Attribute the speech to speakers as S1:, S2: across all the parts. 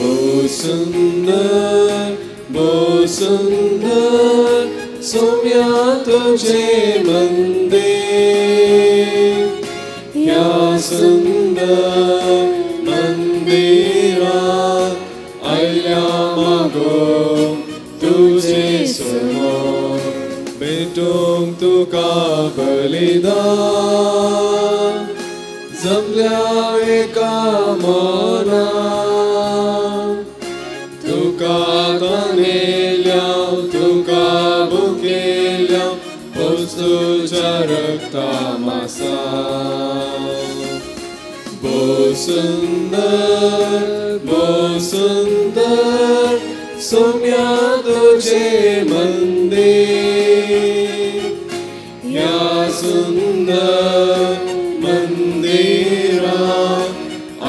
S1: भोव सुंदर भोव सुंदर सोम्या तुझे मंदिर ह्या सुंदर मंदिरात आयल्या मागो तुझे समोर भेटूंक तुका बलिदान जमल्या एका मनान तुका तानेल्या तुका भुकेल्या वस्तूच्या रक्ता मासान भोव सुंदर सोम्या तुझे मंदिर ह्या सुंदर मंदिरात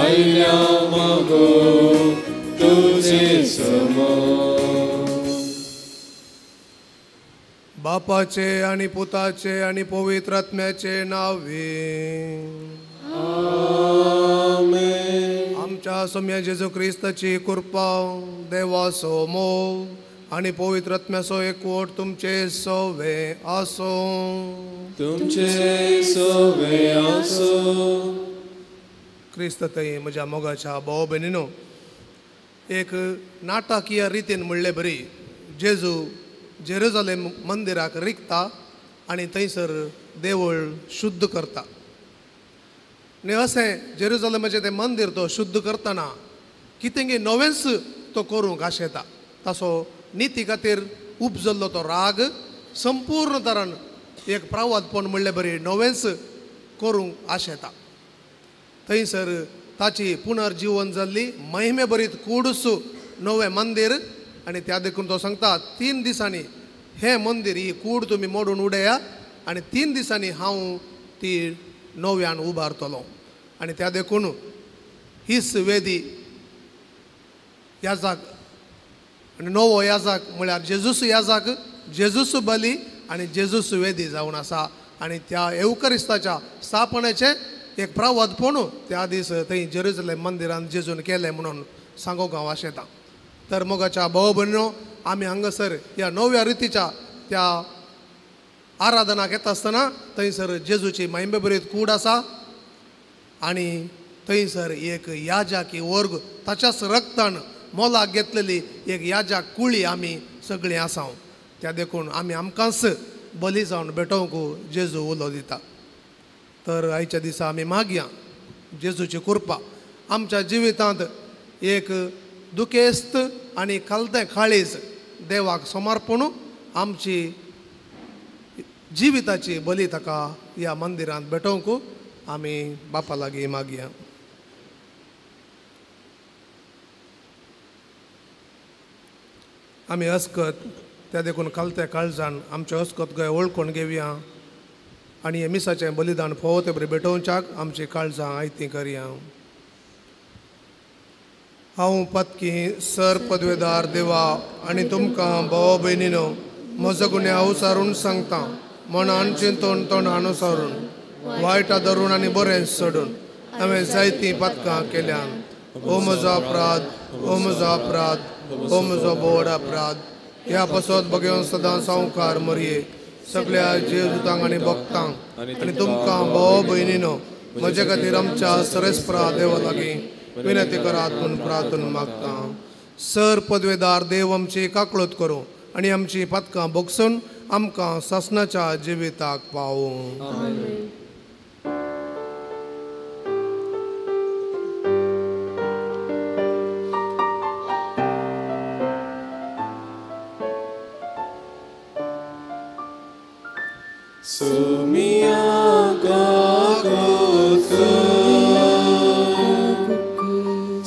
S1: आयल्या मागो तुझे समोर.
S2: बापाचे आणि पुताचे आणि पवित्र आत्म्याचे नावे
S1: आमेन.
S2: आमच्या सोम्या जेजू क्रिस्ताची कृपा देवाचो मोग आणि पवित्र आत्म्याचो एकवट तुमचे सवे आसो.
S1: तुमचे सवे आसो.
S2: क्रिस्त थंय म्हज्या मोगाच्या भाव भयणीनो एक नाटकीय रितीन म्हणले बरी जेजू जेरुजालेम मंदिराक रिगता आनी थंयसर देवूळ शुद्ध करता. आनी अशें जेरुजालेमाचें तें मंदीर तो शुद्ध करतना कितें नवेंच तो करूंक आशेता. ताचो निती खातीर उपजल्लो तो राग संपूर्ण तरान एक प्रावादपण म्हणले बरी नवेंच करूंक आशेता. थंयसर ताची पुनर्जीवन जाल्ली महिमे भरीत कूडूस नवें मंदीर आनी त्या देखून तो सांगता 3 दिसांनी हें मंदीर ही कूड तुमी मोडून उडया आनी 3 दिसांनी हांव ती नव्यान उबारतलो. आनी त्या देखून हीच वेदी याजाक आनी नवो याजाक म्हळ्यार जेजूस याजाक जेजूस बली आनी जेजूस वेदी जावन आसा. आनी त्या एवकरिस्ताच्या स्थापनेचें एक प्रावादपण त्या दीस थंय जेरुजलेम मंदिरान जेजून केलें म्हणून सांगूंक हांव आशेतां. तर मोगाच्या भाव भयणीनो आमी हांगासर ह्या नव्या रितीच्या त्या आराधनाक येता आसतना थंयसर जेजूची महिमेभरीत कूड आसा आनी थंयसर एक याजाकी वर्ग ताच्याच रक्तान मोलाक घेतलेली एक याजाक कुळी आमी सगळीं आसा. त्या देखून आमी आमकांच बली जावन भेटोवंक जेजू उलो दिता. तर आयच्या दिसा आमी मागया जेजूची कृपा आमच्या जिवितांत एक दुखेस्त आनी खालतें काळीज देवाक समर्पण आमची जिविताची बली ताका ह्या मंदिरांत भेटोवंक आमी बापा लागीं मागया. आमी अस्कत त्या देखून खालत्या काळजान आमचे अस्कत गय वळखून घेवया आनी हे मिसाचें बलिदान फावो ते बरें भेटोवच्याक आमची काळजां आयतीं करया. हांव पातकी सर पदवेदार देवा आनी तुमकां भाव भयणीनो म्हजो गुन्यांव सारून सांगता मनान चिंतून तोंडान सारून वायट धरून आनी बरें सोडून हांवें जायतीं पातकां केल्यान. ओ म्हजो अपराध, ओ म्हजो अपराध, ओ म्हजो बोड अपराध. ह्या पासत बगेवन सदां सावकार मरये सगळ्या जेजुतांक आनी भक्तांक आनी तुमकां भाव भयणीनो म्हजे खातीर आमच्या सरेस्परा देवा लागीं विनंती करात म्हूण प्रार्थना मागता. सर पदवेदार देव आमची काकळत करूं आनी आमची पातकां भोगसून आमकां सासणाच्या जिविताक पावूं.
S1: Sumia kakut,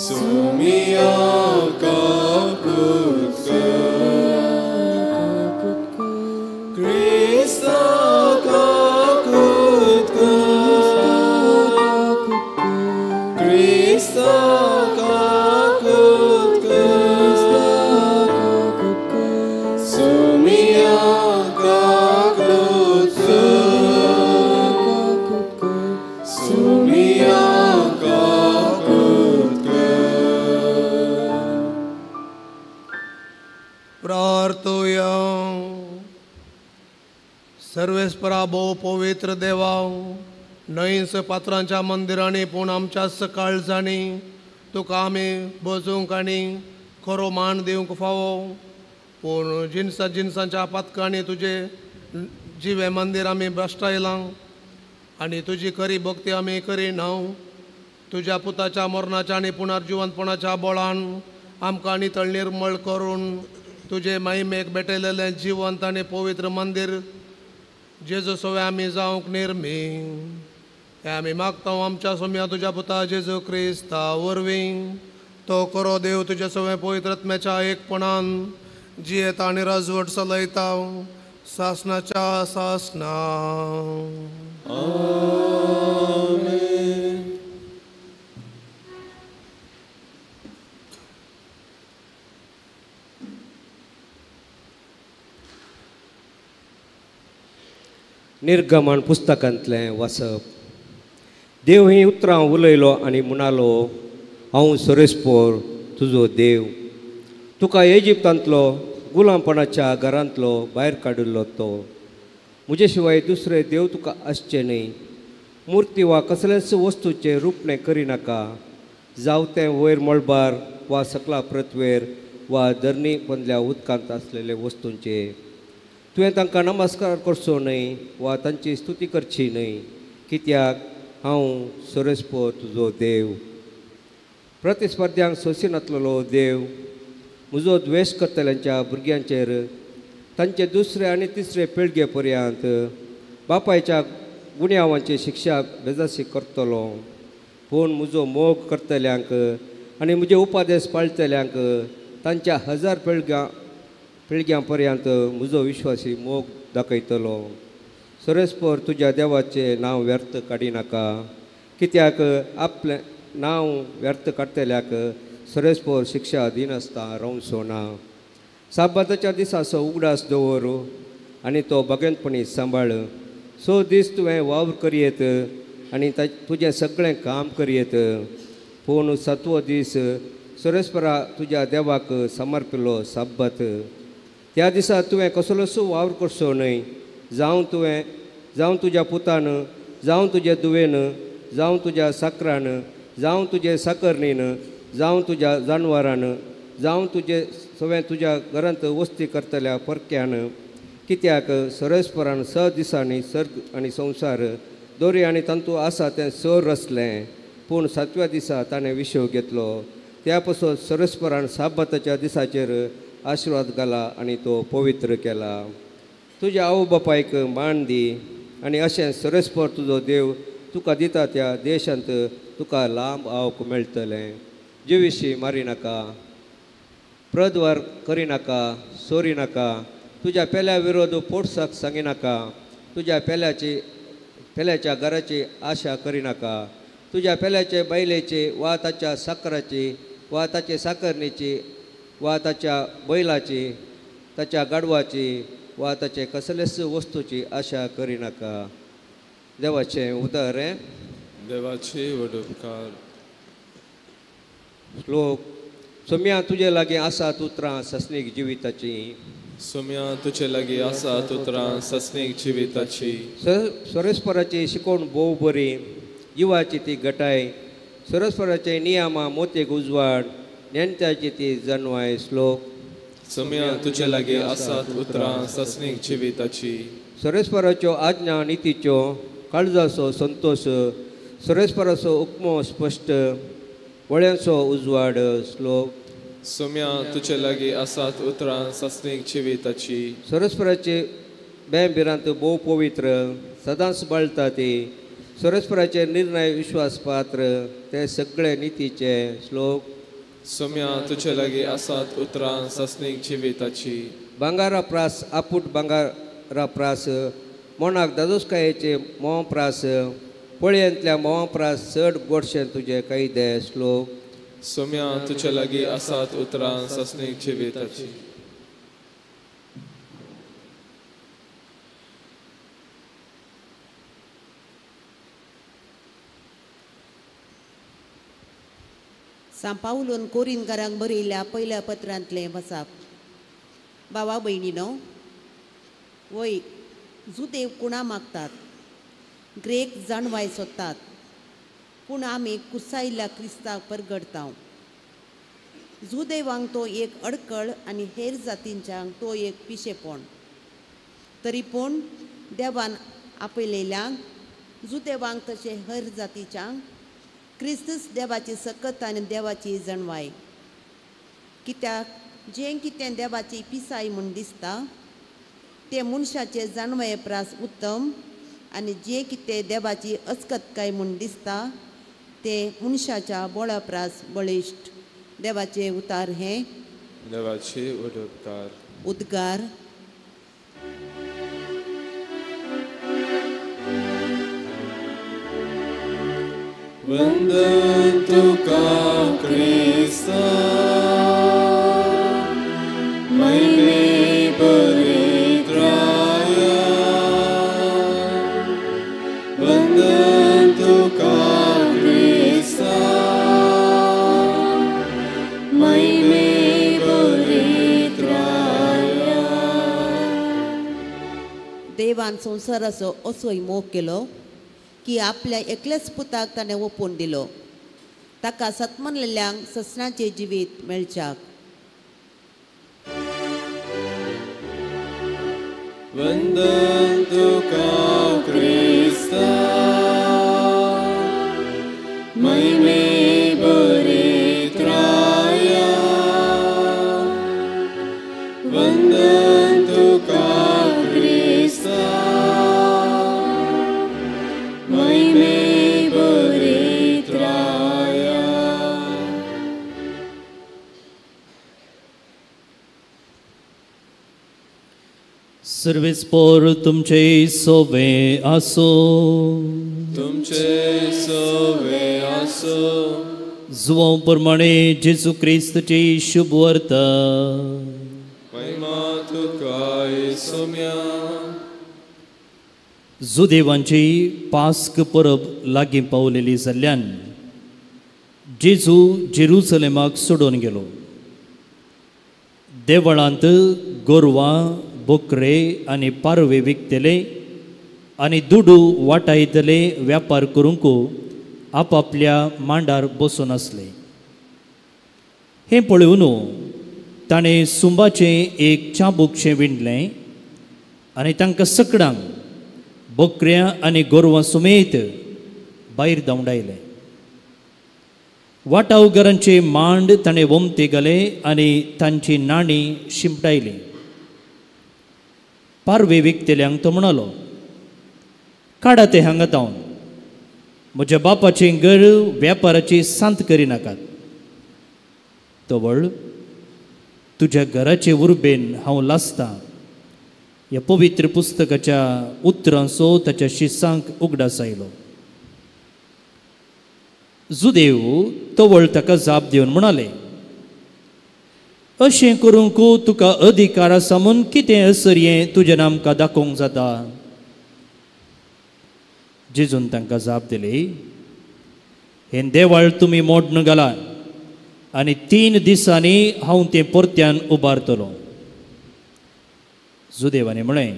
S1: Sumia kakut, Krista kakut, Krista kakut, Sumia kakut. Sumia kakut.
S2: सर्वेस्परा भोव पवित्र देवा, न्हंयच पात्रांच्या मंदिरांनी पूण आमच्या काळजांनी तुका आमी बजूंक आनी खरो मान दिवंक फावो। पूण जिनसा जिनसांच्या पातकांनी तुजे जिवे मंदीर आमी भ्रश्टायलां आनी तुजी खरी भक्ती आमी करिना। तुज्या पुताच्या मरणाच्या आनी पुनर्जिवंतपणाच्या बळान आमकां नितळ निर्मळ करून तुजे महिमेक भेटयलेलें जिवंत आनी पवित्र मंदीर जेजू सवे आमी जावंक निर्मी। हें आमी मागता आमच्या सोम्या तुज्या पुता जेजू क्रिस्ता वरवीं। तो खरो देव तुज्या सवे पवित्र आत्म्याच्या एकपणान जियेता आनी राजवट चलयता सासनाच्या सासना।
S1: आमेन।
S3: निर्गमन पुस्तकांतलें वाचप। देव ही उतरां उलयलो आनी म्हणालो, हांव सरेस्पोर तुजो देव, तुका इजिप्तांतलो गुलामपणाच्या घरांतलो भायर काडिल्लो तो। म्हजे शिवाय दुसरे देव तुका आसचे न्हय। मुर्ती वा कसलेच वस्तूचें रुपणें करिनाका, जावं तें वयर मळबार वा सकला पृथ्वेर वा धरणी पंदल्या उदकांत आसलेले वस्तूंचे। तुवें तांकां नमस्कार करचो न्हय वा तांची स्तुती करची न्हय, कित्याक हांव सरेस्पोर तुजो देव। प्रतिस्पर्ध्यांक सोंसिनातलेलो देव, म्हजो द्वेश करतल्यांच्या भुरग्यांचेर तांचे दुसरे आनी तिसरे पिळगे पर्यंत बापायच्या गुन्यांवांची शिक्षा बेजासी करतलो। पूण म्हजो मोग करतल्यांक आनी म्हजे उपादेश पाळटल्यांक तांच्या हजार पिळग्यां पर्यंत म्हजो विश्वासी मोग दाखयतलो। सरेस्पोर तुज्या देवाचें नांव व्यर्थ काडिनाका, कित्याक आपलें नांव व्यर्थ काडटल्याक सरेस्पोर शिक्षा दिनासता रावचो ना। साबाताच्या दिसाचो उगडास दवर आनी तो भगेनपणी सांबाळ। सो दीस तुवें वावर करयेत आनी तुजें सगळें काम करयेत, पूण सातवो दीस सरेस्परा तुज्या देवाक समर्पिल्लो साब्बत। त्या दिसा तुवें कसलोच वावर करचो न्हय, जावं तुवें जावं तुज्या पुतान, जावं तुजे दुवेन, जावं तुज्या साकरान, जावं तुजे साकरणीन, जावं तुज्या जानवरान, जावं तुजे सगळें तुज्या घरांत वस्ती करतल्या परक्यान। कित्याक सरेस्परान स दिसांनी सर्ग आनी संवसार दोरी आनी तांतू आसा तें स रचलें, पूण सातव्या दिसा ताणें विशव घेतलो। त्या पासून सरेस्परान साबाताच्या दिसाचेर आशिर्वाद घाला आनी तो पवित्र केला। तुज्या आवय बापायक मान दी आनी अशें सरेस्पर तुजो देव तुका दिता त्या देशांत तुका लांब आवक मेळटलें। जिविशी मारिनाका, प्रद्वार करिनाका, सोरिनाका, तुज्या पेल्या विरोध पोटसाक सांगिनाका, तुज्या पेल्याच्या घराची आशा करिनाका, तुज्या पेल्याचे बायलेची वा ताच्या साकराची वा ताचे साकरणीची वा ताच्या बैलाची, ताच्या गाडवाची वा ताचे कसलेच वस्तूची आशा करिनाका। देवाचें उतर हें।
S1: देवाचे व्हड उपकार।
S3: श्लोक। सोम्या तुजे लागीं आसात उतरां ससनीक जिविताची।
S1: सोम्या तुजे लागीं आसात उतरां ससनीक जिविताची।
S3: सरेस्पराची शिकवण भोव बरी, जिवाची ती गटाय। सरस्पराचे नियमा मोतेक उजवाड, नेणत्याची ती जनवाय। श्लोक।
S1: सोम्या तुजे लागीं आसात उतरां ससनीक जिविताची।
S3: सरस्पराच्यो आज्ञा नितीच्यो, काळजाचो संतोश। सरस्पराचो उपमो स्पश्ट, वळ्यांचो उजवाड। श्लोक।
S1: सोम्या तुजे लागीं आसात उतरां ससनीक जिविताची।
S3: सरस्पराचे बें भिरांत भोव पवित्र, सदांच बाळटा ती। सरस्पराचे निर्णय विश्वास पात्र, ते सगळे नितीचे। श्लोक।
S1: सोम्या तुजे लागीं आसात उतरां ससनीक जिविताची।
S3: भांगारा प्रास आपूट भांगारा प्रास, मोणाक दादोसकायेचे म्होंव प्रास, पळयेंतल्या म्होंवा प्रास चड गोडशें तुजे कायदे। श्लोक।
S1: सोम्या तुजे लागीं आसात उतरां ससनीक जिविताची।
S4: सांव पावलून कोरिनकारांक बरयल्ल्या पयल्या पत्रांतलें वसाप। बाबा भयणीनो, वय जुदेव कुणा मागतात, ग्रेक जाणवाय सोदतात, पूण आमी कुसायिल्ल्या क्रिस्ताक परगडता. जुदेवांक तो एक अडकळ आनी हेर जातींच्यांक तो एक पिशेपण. तरी पूण देवान आपयलेल्यांक, जुदेवांक तशें हेर जातीच्यांक, क्रिस्तूच देवाची सकत आनी देवाची जाणवाय. कित्याक जें कितें देवाची पिसाय म्हूण दिसता तें मनशाचे जाणवाये प्रास उत्तम, आनी जें कितें देवाची अचकतकाय म्हूण दिसता तें मनशाच्या बळा प्रास बळिश्ट. देवाचे उतार हें
S1: देवाचे उद्गार.
S4: उद्गार.
S1: वंदन तुका क्रिस्ता, महिमे परित्राया. वंदन तुका क्रिस्ता, महिमे परित्राया.
S4: देवान संवसाराचो असोय मोग केलो की आपल्या एकल्याच पुताक ताणें ओपून दिलो, ताका सतमनलेल्यांक ससनाचें जिवीत मेळच्याक.
S1: वंदन तुका क्रिस्ता, महिमे परित्राया. वंदन तुका क्रिस्ता, महिमे परित्राया.
S5: सर्वेस पोर तुमचे सोवे आसो,
S1: तुमचे सोवे आसो.
S5: जुवां प्रमाणे जेजू क्रिस्तची शुभ वार्ता.
S1: महिमा तुका सोम्या.
S5: जुदेवांची पास्क परब लागीं पावलेली जाल्ल्यान जेजू जेरुसलेमाक सोडून गेलो. देवळांत गोरवां, बोकरे आनी पारवे विकतले आनी दुडू वाटायतले व्यापार करूंक आपापल्या मांडार बसून आसले. हें पळोवन ताणें सुंबाचें एक चाबूकशें विणलें आनी तांकां सकडांक बोकऱ्यां आनी गोरवां समेत भायर धांवडायले. वाटावगरांचे मांड ताणें वमते घाले आनी तांची नाणी शिंपडायली. पारवे विकतल्यांक तो म्हणालो, काडा ते हांगा तावन, म्हज्या बापाचें घर व्यापाराची सांत करिनाकात. तवळ तुज्या घराचे उर्बेन हांव लासतां ह्या पवित्र पुस्तकाच्या उतरांचो ताच्या शिसांक उगडास आयलो. जुदेव तवळ ताका जाप दिवन म्हणाले, अशें करूंक तुका अधिकार आसा म्हूण कितें असरयें तुजें आमकां दाखोवंक जाता? जेजून तांकां जाप दिली, हें देवाळ तुमी मोडून घाला आनी 3 दिसांनी हांव तें परत्यान उबारतलो. जुदेवांनी म्हळें,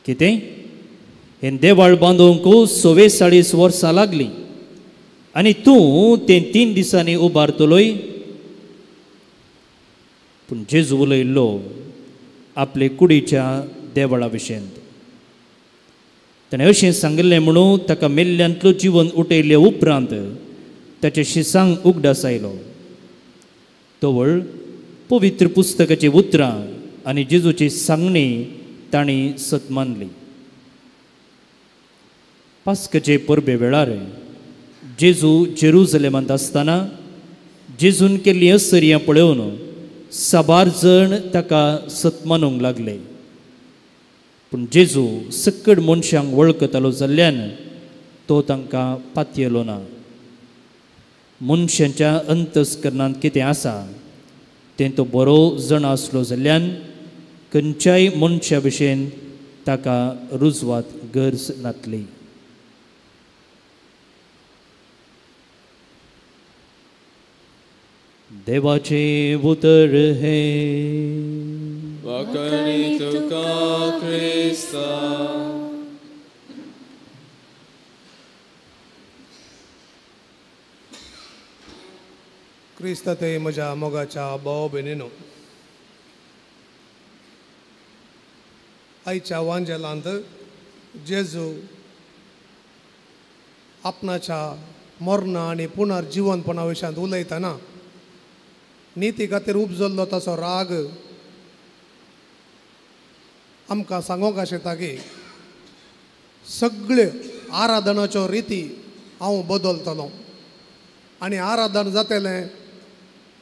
S5: कितें? हें देवाळ बांदूंक 44 वर्सां लागलीं आनी तूं तें 3 दिसांनी उबारतलोय? पूण जेजू उलयल्लो आपले कुडीच्या देवळा विशयंत. ताणें अशें सांगिल्लें म्हणून ताका मेल्ल्यांतलो जिवन उठयले उपरांत ताचे शिसांक उगडास आयलो. तवळ पवित्र पुस्तकाची उतरां आनी जेजूची सांगणी तांणी सत मानली. पास्काचे परबे वेळार जेजू जेरुजलेमांत आसतना जेजून केल्ली असर्यां पळोवन साबार जण ताका सत मानूंक लागले. पूण जेजू सक्कड मनशांक वळखतालो जाल्ल्यान तो तांकां पातयेलो ना. मनशांच्या अंतस्करणांत कितें आसा तें तो बरो जण आसलो जाल्ल्यान खंयच्याय मनशा भशेन ताका रुजवात गरज नातली. देवाचें उतर हें.
S1: वाकणी तुका क्रिस्ता.
S2: क्रिस्ता ते म्हज्या मोगाच्या भाव भयणीनो, आयच्या वांजेलांत जेजू आपणाच्या मरणा आनी पुनर्जिवनपणा विशयांत उलयतना निती खातीर उपजल्लो ताचो राग आमकां सांगूंक आशेता की सगळ्यो आराधनाच्यो रिती हांव बदलतलो आनी आराधन जातलें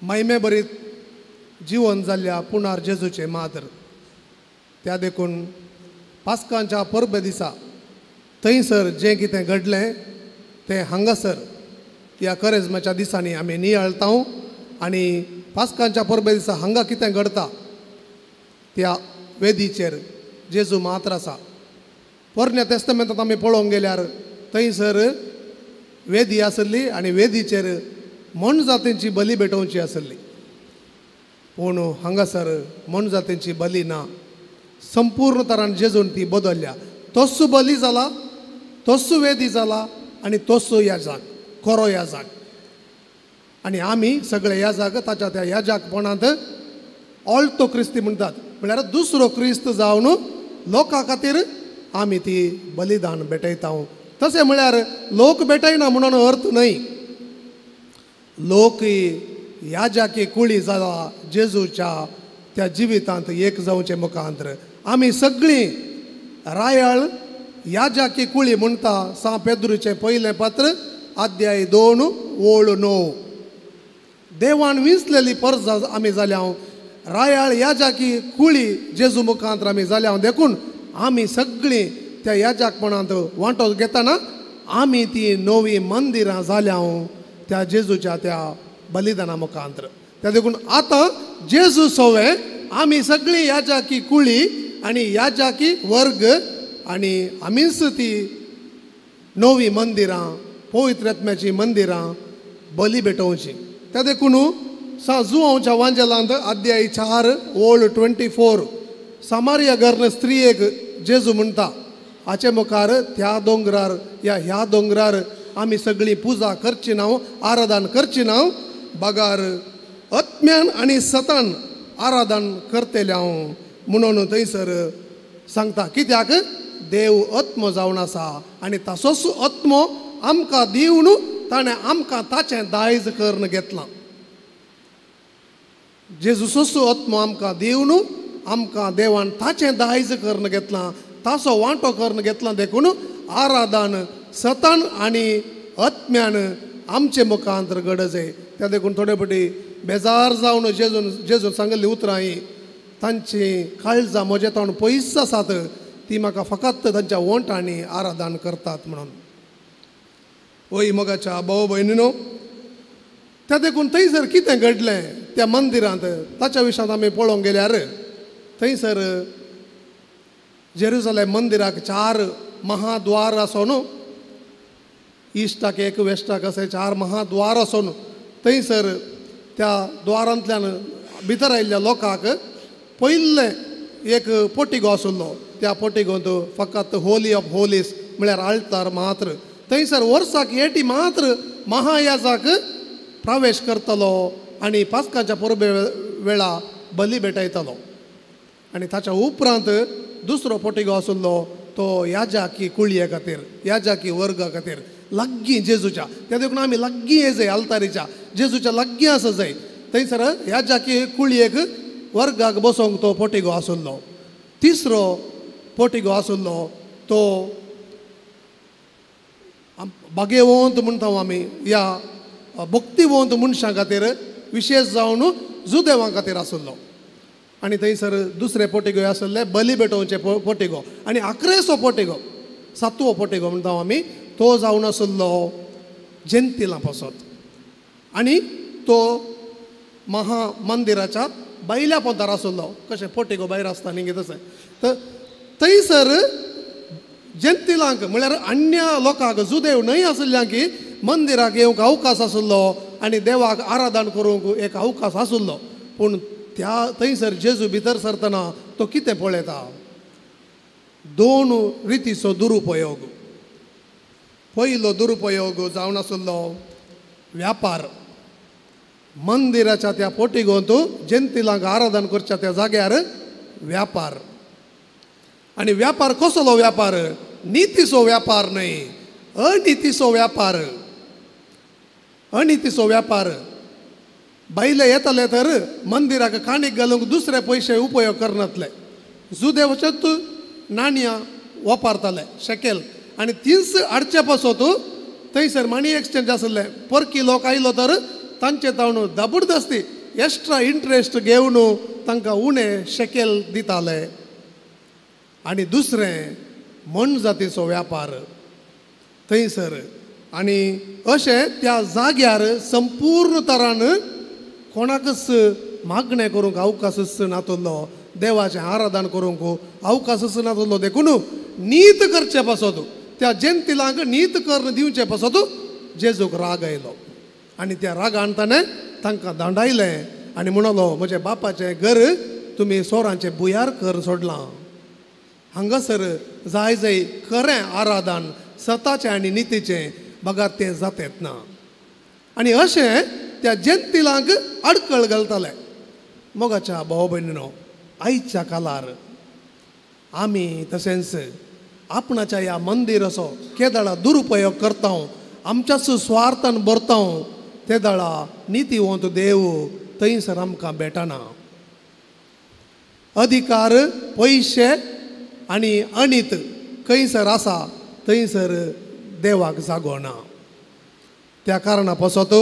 S2: महिमे भरीत जिवन जाल्ल्या पुणार जेजूचें मात्र. त्या देखून पास्कांच्या परबे दिसा थंयसर जें कितें घडलें तें हांगासर ह्या करेजमाच्या दिसांनी आमी नियाळता आनी पास्कांच्या परबे दिसा हांगा कितें घडता त्या वेदीचेर जेजू मात्र आसा. पोरण्या तेस्तमेंतांत आमी पळोवंक गेल्यार थंयसर वेदी आसली आनी वेदीचेर मोनजातींची बली भेटोवची आसली, पूण हांगासर मोनजातींची बली ना. संपूर्ण तरान जेजून ती बदलल्या. तोच बली जाला, तोच वेदी जाला आनी तोच याजाक खरो याजाक. आनी आमी सगळे याजाक ताच्या त्या याजाकपणांत ऑल्टो क्रिस्ती म्हणटात, म्हळ्यार दुसरो क्रिस्त जावन लोकां खातीर आमी ती बलिदान भेटयता. तशें म्हळ्यार लोक भेटयना म्हणून अर्थ न्हय, लोक याजाकी कुळी जाला जेजूच्या त्या जिवितांत एक जावचें मुखांतर. आमी सगळीं रायाळ याजाकी कुळी म्हणटा सां पेद्रूचें पयलें पत्र अध्याय 2 ओळ 9. देवान विंचलेली परजा आमी जाल्या, रायाळ याजाकी कुळी जेजू मुखांतर आमी जाल्या. देखून आमी सगळीं त्या याजाकपणांत वांटो घेतना आमी ती नवी मंदिरां जाल्या त्या जेजूच्या त्या बलिदाना मुखांतर. त्या देखून आतां जेजू सोवे आमी सगळीं याजाकी कुळी आनी याजाकी वर्ग आनी आमीच ती नवी मंदिरां पवित्र आत्म्याची मंदिरां बली भेटोवची. त्या देखून सां जुआंवच्या वांजेलांत अध्याय 4 ओळ 24 सामारिया घरन स्त्रियेक जेजू म्हणटा, हाचे मुखार त्या दोंगरार या ह्या दोंगरार आमी सगळीं पुजा करची ना, आराधन करची ना, बगार आत्म्यान आनी सतान आराधन करतले हांव म्हणून थंयसर सांगता. कित्याक देव आत्मो जावन आसा आनी तासोच आत्मो आमकां दिवन ताणें आमकां ताचें दायज करून घेतलां. जेजूचोच आत्मो आमकां दिवन आमकां देवान ताचें दायज करून घेतलां, ताचो वांटो करून घेतला. देखून आराधन सतान आनी आत्म्यान आमचे मुखांतर गरज. त्या देखून थोडे फावटी बेजार जावन जेजून जेजून सांगिल्लीं उतरां हीं तांची काळजां म्हजे तोंड पयस आसात, ती म्हाका फकत तांच्या वोंटांनी आराधन करतात म्हणून. ओय मोगाच्या भाव भयणीनो, त्या देखून थंयसर कितें घडलें त्या मंदिरांत ताच्या विशयांत आमी पळोवंक गेल्यार थंयसर जेरुजलेम मंदिराक 4 महाद्वार आसो न्हू, इश्टाक एक वेस्टाक अशें 4 महाद्वार आसो न्हू. थंयसर त्या द्वारांतल्यान भितर आयिल्ल्या लोकांक पयलें एक पोटिगो आशिल्लो, त्या पोटिगोंत फकत होली ऑफ होलीस म्हळ्यार आल्तार मात्र. थंयसर वर्साक एटी मात्र महायाजाक प्रवेश करतलो आनी पास्काच्या परबे वेळा बली भेटयतलो. आनी ताच्या उपरांत दुसरो पोटिगो आशिल्लो तो याजाकी कुळये खातीर, याजाकी वर्गा खातीर लागीं जेजूच्या. त्या देखून आमी लागीं येजाय आल्तारीच्या, जेजूच्या लागीं आसा जाय. थंयसर याजाकी कुळयेक वर्गाक बसोवंक तो पोटिगो आशिल्लो. तिसरो पोटिगो आशिल्लो तो भाग्यवंत म्हणटा आमी ह्या भक्तिवंत मनशां खातीर, विशेश जावन जुदेवां खातीर आशिल्लो. आनी थंयसर दुसरे पोटिगो आशिल्ले बली भेटोवचे पोटिगो आनी आक्रेसो पोटिगो, सातवो पोटिगो म्हणटा आमी, तो जावन आशिल्लो जेंतिलां पासत आनी तो महा मंदिराच्या भायल्या पोंतार आशिल्लो. कशें पोटिगो भायर आसता न्ही तशें. तर थंयसर जेंतिलांक म्हळ्यार अन्य लोकांक, जुदेव न्हय आशिल्ल्यांक मंदिराक येवंक अवकाश आशिल्लो आनी देवाक आराधन करूंक एक अवकाश आशिल्लो. पूण त्या थंयसर जेजू भितर सरतना तो कितें पळयता? दोन रितीचो दुरुपयोग. पयलो दुरुपयोग जावन आशिल्लो व्यापार. मंदिराच्या त्या पोटिगोंत जंतिलांक आराधन करच्या त्या जाग्यार व्यापार. आनी व्यापार कसलो व्यापार? नितीचो व्यापार न्हय, अनितीचो व्यापार. अनितीचो व्यापार. बायले येताले तर मंदिराक काणीक घालूंक दुसरे पयशे उपयोग करनातले, जुदेवचेच नाणयां वापरताले, शेकेल. आनी तीच हाडचे पासत थंयसर मनी एक्सचेंज आसले. परकी लोक आयलो तर तांचे तावन जबरदस्ती एक्स्ट्रा इंट्रस्ट घेवन तांकां उणें शेकेल दिताले. आनी दुसरें मनजातीचो व्यापार थंयसर. आनी अशें त्या जाग्यार संपूर्ण तरान कोणाकच मागणें करूंक अवकाशच नातलो, देवाचें आराधन करूंक अवकाशच नातलो. देखून नीत करचे पासत, त्या जंतिलांक नीत करून दिवचे पासत जेजूक राग आयलो. आनी त्या रागान ताणें तांकां दांडायलें आनी म्हणलो, म्हज्या बापाचें घर तुमी सोरांचें भुंयार कर सोडलां. हांगासर जाय जाय खरें आराधन सताचें आनी नितीचें बगर तें जातेत ना. आनी अशें त्या जंतिलांक आडकळ घालताले. मोगाच्या भाव भयणीनो, आयच्या काळार आमी तशेंच आपणाच्या ह्या मंदिराचो केदळा दुरुपयोग करता, आमच्याच स्वार्थान भरता, ते दळा नितीवंत देव थंयसर आमकां भेटना. अधिकार, पयशे आनी अनीत खंयसर आसा थंयसर देवाक जागो ना. त्या कारणा पासत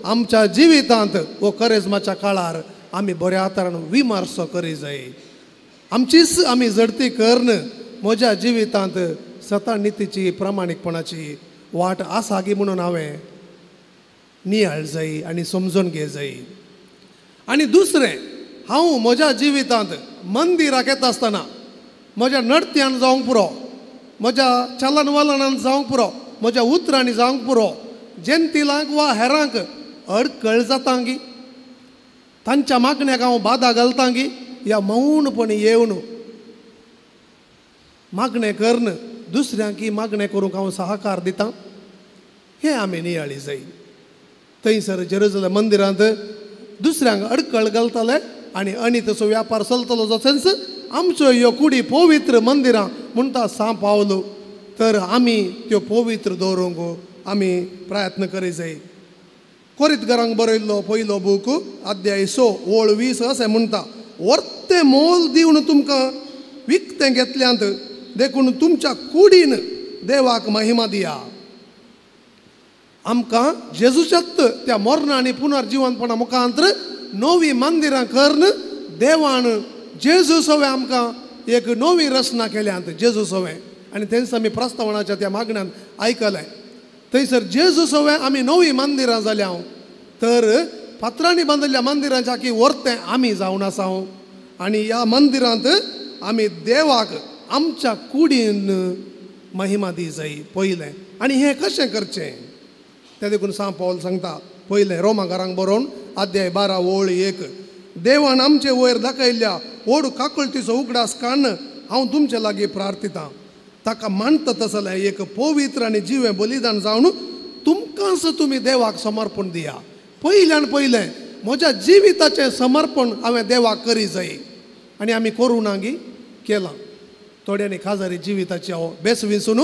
S2: आमच्या जिवितांत वो करेजमाच्या काळार आमी बऱ्या तरान विमर्सो करी जाय. आमचीच आमी झडती करून म्हज्या जिवितांत सता नितीची प्रामाणीकपणाची वाट आसा गी म्हणून हांवें नियाळ जाय आनी समजून घे जाय. आनी दुसरें, हांव म्हज्या जिवितांत मंदिराक येता आसतना म्हज्या नडत्यान जावंक पुरो, म्हज्या चलन वलनान जावंक पुरो, म्हज्या उतरांनी जावंक पुरो, जंतिलांक वा हेरांक अडकळ जाता गी, तांच्या मागण्याक हांव बादा घालता गी, या मौनपणी येवन मागणें करून दुसऱ्यांक मागणें करूंक हांव सहकार दिता, हें आमी नियाळी जाय. थंयसर जेरुजलेम मंदिरांत दुसऱ्यांक अडकळ घालताले आनी अनितचो व्यापार चलतलो. जशेंच आमच्यो ह्यो कुडी पवित्र मंदिरां म्हणटा सां पावलो, तर आमी त्यो पवित्र दवरूंक आमी प्रयत्न करी जाय. कोरीतघरांक बरयल्लो पयलो बूक अध्याय 6 ओळ 20 अशें म्हणटा, वर्तें मोल दिवन तुमकां विकतें घेतल्यांत, देखून तुमच्या कुडीन देवाक महिमा दिया. आमकां जेजूच्याच त्या मरणा आनी पुनर्जिवनपणा मुखांतर नवी मंदिरां करून देवान जेजू सवें आमकां एक नवी रचना केल्यांत, जेजू सवें. आनी तेंच आमी प्रस्तावनाच्या त्या मागण्यान आयकलें. थंयसर जेजू सवें आमी नवी मंदिरां जाल्या, तर फातरांनी बांदिल्ल्या मंदिरांच्या की वर्तें आमी जावन आसा. आनी ह्या मंदिरांत आमी देवाक आमच्या कुडीन महिमा दी जाय पयलें. आनी हें कशें करचें तें देखून सां पावल सांगता पयलें रोमा घरांक बरोवन अध्याय 12 ओळ 1, देवान आमचे वयर दाखयल्ल्या ओड काकळतीचो उगडास काडून हांव तुमचे लागीं प्रार्थितां, ताका मानता तसलें एक पवित्र आनी जिवें बलिदान जावन तुमकांच तुमी देवाक समर्पण दिया. पयल्यान पयलें म्हज्या जिविताचें समर्पण हांवें देवाक करी जाय. आनी आमी करूं ना गी केलां. थोड्यांनी खाजारी जिविताची हांव बेस विंचून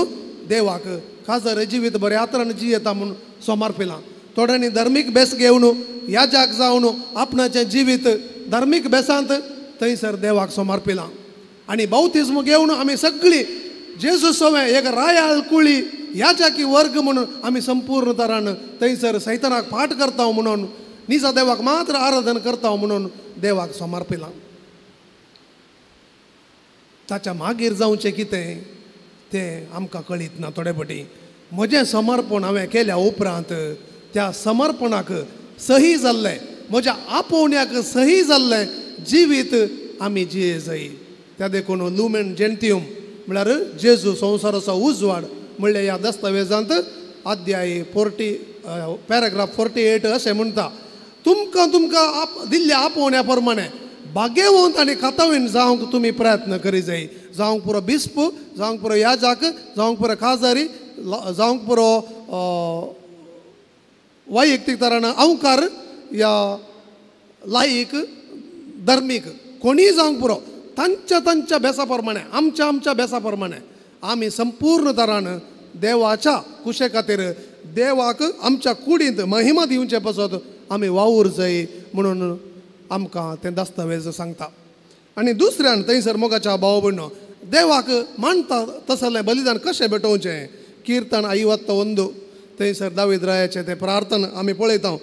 S2: देवाक खाजारी जिवीत बऱ्या आत्रान जियेता म्हूण समर्पिलां. थोड्यांनी धार्मीक बेस घेवन याजाक जावन आपणाचें जिवीत धार्मीक बेसांत थंयसर देवाक समर्पिलां. आनी बाउतिज्म घेवन आमी सगळीं जेजू सवें एक रायाळ कुळी याजाकी वर्ग म्हणून आमी संपूर्ण तरान थंयसर सैतानाक फाट करता म्हणून, निजा देवाक मात्र आराधन करता म्हणून देवाक समर्पिलां. ताच्या मागीर जावचें कितें तें आमकां कळीत ना. थोडे फावटी म्हजें समर्पण हांवें केल्या उपरांत त्या समर्पणाक सही जाल्लें, म्हज्या आपोवण्याक सही जाल्लें जिवीत आमी जिये जाय. त्या देखून लुमेन जेंतियम म्हळ्यार जेजू संवसाराचो उजवाड म्हणल्यार ह्या दस्तावेजांत अध्याय 40 पॅराग्राफ 48 अशें म्हणटा, तुमकां तुमकां दिल्ल्या आपोवण्या प्रमाणे भाग्यवंत आनी खातावीन जावंक तुमी प्रयत्न करी जाय. जावंक पुरो बिस्प, जावंक पुरो याजाक, जावंक पुरो खाजारी, जावंक पुरो वैयक्तीक तरान अंवकार या लायक धर्मीक कोणीय जावंक पुरो, तांच्या तांच्या बेसा प्रमाणे, आमच्या आमच्या बेसा प्रमाणे आमी संपूर्ण तरान देवाच्या कुशे खातीर देवाक आमच्या कुडींत महिमा दिवचे पासत आमी वावूर जाय म्हणून आमकां तें दस्तावेज सांगता. आनी दुसऱ्यान थंयसर मोगाच्या भाव भयणो देवाक मानता तसलें बलिदान कशें भेटोवचें, किर्तन 51 थंयसर दावीद रायाचें तें प्रार्थना आमी पळयता.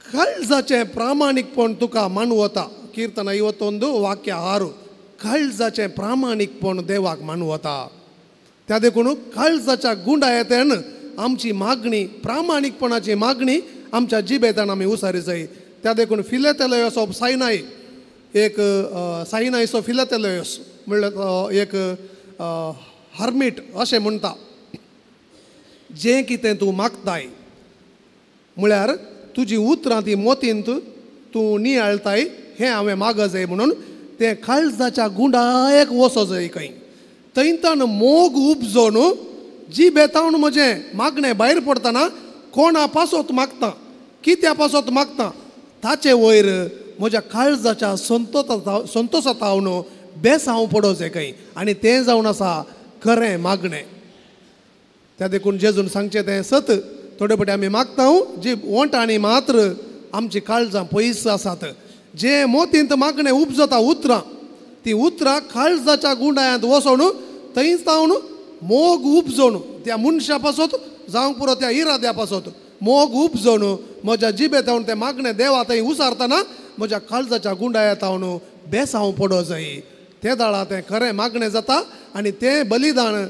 S2: काळजाचें प्रामाणीकपण तुका मानवता, किर्तन 51 वाक्य 6, काळजाचें प्रामाणीकपण देवाक मानवता. त्या देखून काळजाच्या गुंडायेंतल्यान आमची मागणी, प्रामाणीकपणाची मागणी आमच्या जिबेंतल्यान आमी उसारी जाय. त्या देखून फिलेतेलयस ऑफ सायनाय, एक सायनायचो फिलेतेलयस म्हणल्यार एक हर्मीट अशें म्हणटा, जें कितें तूं मागताय म्हळ्यार तुजी उतरां ती मोतींत तूं नियाळताय हें हांवें माग जाय म्हणून तें काळजाच्या गुंडायक वचो जाय खंय थंयतान मोग उपजोन जिबेतावन म्हजें मागणें भायर पडटना कोणा पासत मागता, कित्या पासत मागता ताचे वयर म्हज्या काळजाच्या संतोषातावन बेस हांव पडो जाय खंय आनी तें जावन आसा खरें मागणें. त्या देखून जेजून सांगचें तें सत, थोडे फावटी आमी मागता जी ओंठांनी मात्र आमची काळजां पयस आसात. जे मोतींत मागणें उपजता उतरां, ती उतरां काळजाच्या गुंडायांत वचोन थंयच जावन मोग उपजोन त्या मनशा पासत जावंक पुरो त्या इराद्या पासत मोग उपजोन म्हज्या जिबेतावन तें मागणें देवा थंय उसारतना म्हज्या काळजाच्या गुंडायांत हांव बेसांव पडो जाय. ते दाळा तें खरें मागणें जाता आनी तें बलिदान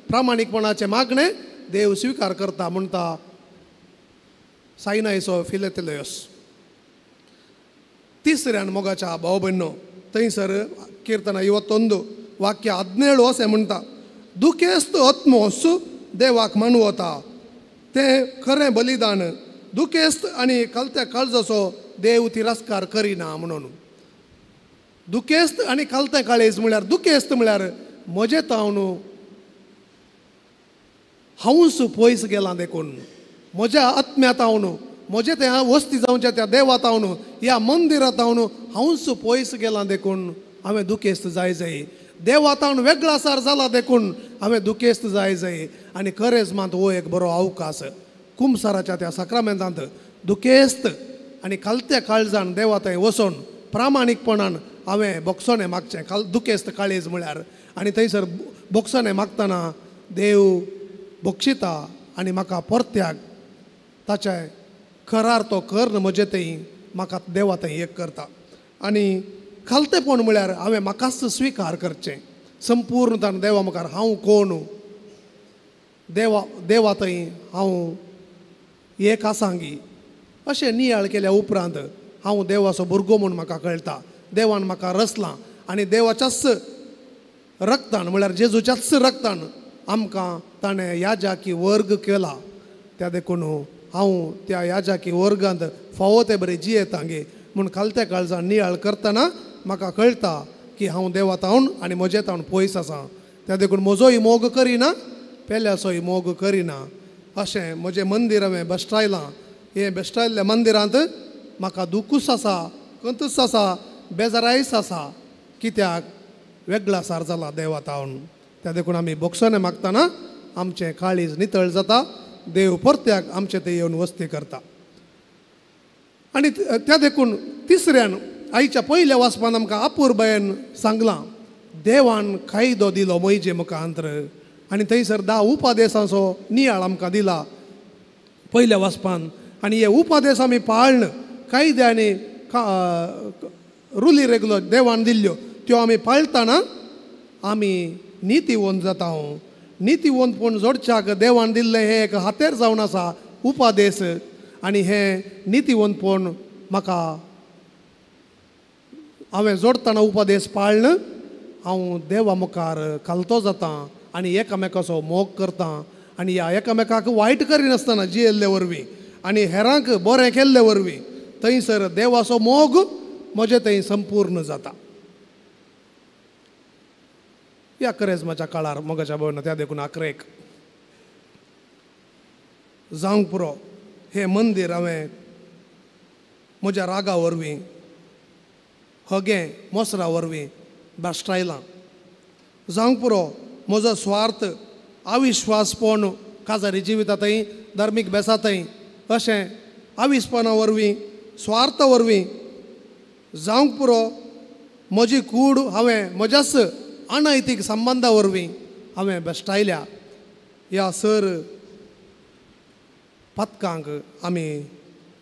S2: प्रामाणीकपणाचें मागणें देव स्विकार करता म्हणटा सायनायचो फिलेतेलयस. तिसऱ्यान मोगाच्या भाव भयणो थंयसर किर्तन 51 वाक्य 17 अशें म्हणटा, दुखेस्त आत्मोस देवाक मानवता, तें खरें बलिदान दुखेस्त आनी कलत्या काळजाचो देव तिरस्कार करिना म्हणून. दुखेस्त आनी कलतें काळीज म्हळ्यार, दुखेस्त म्हळ्यार म्हजें तावन हांवूच पयस गेलां देखून म्हज्या आत्म्या तावन म्हजें तें वस्ती जावच्या त्या देवा तावन ह्या मंदिरा तावन हांवूच पयस गेलां देखून हांवें दुखेस्त जाय जाय. देवा तावन वेगळासार जाला देखून हांवें दुखेस्त जाय जाय. आनी खरेंच मात हो एक बरो अवकाश कुमसाराच्या त्या साक्रामेंतांत दुखेस्त आनी खालत्या काळजान देवा थंय वचोन प्रामाणीकपणान हांवें बोगसणें मागचें, दुखेस्त काळीज म्हळ्यार. आनी थंयसर बोगसणें मागतना देव बक्षिता आनी म्हाका परत्याक ताचे खरार तो कर म्हजे थंय म्हाका देवा थंय एक करता. आनी खालतेपण म्हळ्यार हांवें म्हाकाच स्विकार करचें संपूर्णतान देवा मुखार, हांव कोण, देवा देवा थंय हांव एक आसांगी अशें नियाळ केल्या उपरांत हांव देवाचो भुरगो म्हूण म्हाका कळटा. देवान म्हाका रचलां आनी देवाच्याच रक्तान म्हळ्यार जेजूच्याच रक्तान आमकां ताणें याजाकी वर्ग केला. त्या देखून हांव त्या याजाकी वर्गांत फावो ते बरें जियेता गे म्हूण खालत्या काळजान नियाळ करतना म्हाका कळटा की हांव देवा तावन आनी म्हजे तावन पयस आसा. त्या देखून म्हजोय मोग करिना, पेल्याचोय मोग करिना अशें म्हजें मंदीर हांवें बेश्टायलां. हें बेश्टायल्ल्या मंदिरांत म्हाका दुखूच आसा, कंतूच आसा, बेजारायच आसा, कित्याक वेगळासार जाला देवा तावन. त्या देखून आमी बोगसणें मागतना आमचें काळीज नितळ जाता, देव परत्याक आमचें ते येवन वस्ती करता. आनी त्या देखून तिसऱ्यान आयच्या पयल्या वाचपान आमकां अपुरबायेन सांगलां, देवान कायदो दिलो मोयजे मुखांतर आनी थंयसर 10 उपादेसांचो नियाळ आमकां दिला पयल्या वाचपान. आनी हे उपादेस आमी पाळन कायदे आनी रुली रेगलो देवान दिल्ल्यो त्यो आमी पाळटना आमी नितीवंत जाता. नितीवंतपण जोडच्याक देवान दिल्लें हें एक हातेर जावन आसा उपादेस. आनी हें नितीवंतपण म्हाका हांवें जोडटना उपादेस पाळन हांव देवा मुखार खालतो जाता आनी एकामेकाचो मोग करता आनी ह्या एकामेकाक वायट करिनासतना जियेल्ले वरवीं आनी हेरांक बरें केल्ले वरवीं थंयसर देवाचो मोग म्हजें थंय संपूर्ण जाता. ह्या करेजमाच्या काळार मोगाच्या भयणो त्या देखून आखरेक जावंक पुरो हें मंदीर हांवें म्हज्या रागा वरवीं हगें मोसरा वरवीं भाश्टायलां. जावंक पुरो म्हजो स्वार्थ अविश्वासपण काजारी जिवितांतय धार्मीक बेसांतय अशें आविस्पणा वरवीं स्वार्थ वरवीं जावंक पुरो म्हजी कूड हांवें म्हज्याच अनैतीक संबंदा वरवीं हांवें बेश्टायल्या. ह्या सर पथकांक आमी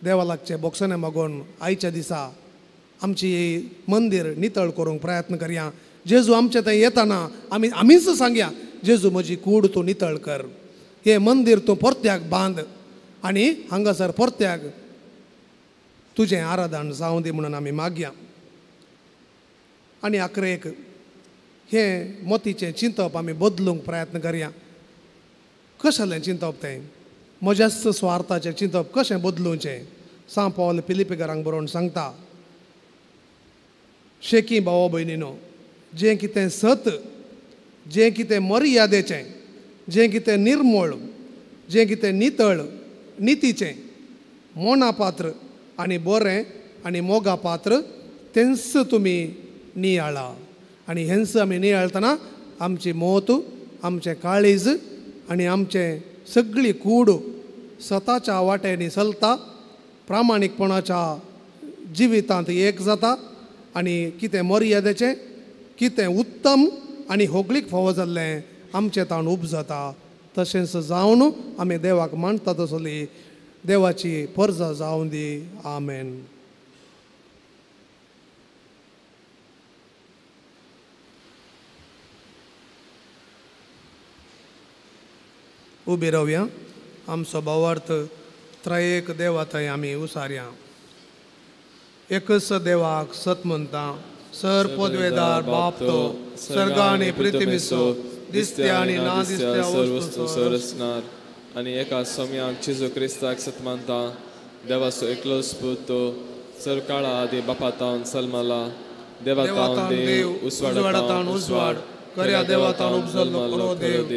S2: देवा लागचे बोक्सने मागून आयच्या दिसा आमची मंदीर नितळ करूंक प्रयत्न करया. जेजू आमचे थंय येताना आमी आमीच सांगया, जेजू म्हजी कूड तूं नितळ कर, हें मंदीर तूं परत्याक बांद आनी हांगासर परत्याक तुजें आराधन जावं दी म्हणून आमी मागया. आनी आखरेक हें मोतीचें चिंतप आमी बदलूंक प्रयत्न करया. कशें चिंतप तें म्हज्याच स्वार्थाचें चिंतप कशें बदलुचें? सांव पावल फिलिपीकारांक बरोवन सांगता, शेकी भावा भयणीनो, जें कितें सत, जें कितें मर्यादेचें, जें कितें निर्मळ, जें कितें नितळ, नितीचें, मोनापात्र आनी बरें आनी मोगापात्र तेंच तुमी नियाळा. आनी हेंच आमी नियाळतना आमची मोत, आमचें काळीज आनी आमचें सगळी कूड सताच्या वाट्यांनी चलता, प्रामाणीकपणाच्या जिवितांत एक जाता आनी कितें मर्यादेचें, कितें उत्तम आनी होगळीक फावो जाल्लें आमचें ताण उपजाता. तशेंच जावन आमी देवाक मानता तसली देवाची परजा जावं दी. आमेन. उबी रावया. आमचो भावार्थ त्रयेक देवा थंय आमी उसारया. एकच देवाक सत म्हणटा, सर पदवेदार बाप तो सर्ग आनी पृथ्वीचो दिसत्या आनी ना दिसत्या वस्तूंचो
S1: संरचणार आनी एका सोम्याक जेजू क्रिस्ताक सत मानता, देवाचो एकलोच पूत तो सर काळा आदी बापा तावन सलमाला, देवा तावन देव, उजवाडा तावन उजवाड, खऱ्या देवा तावन उपजल्लो खरो देव,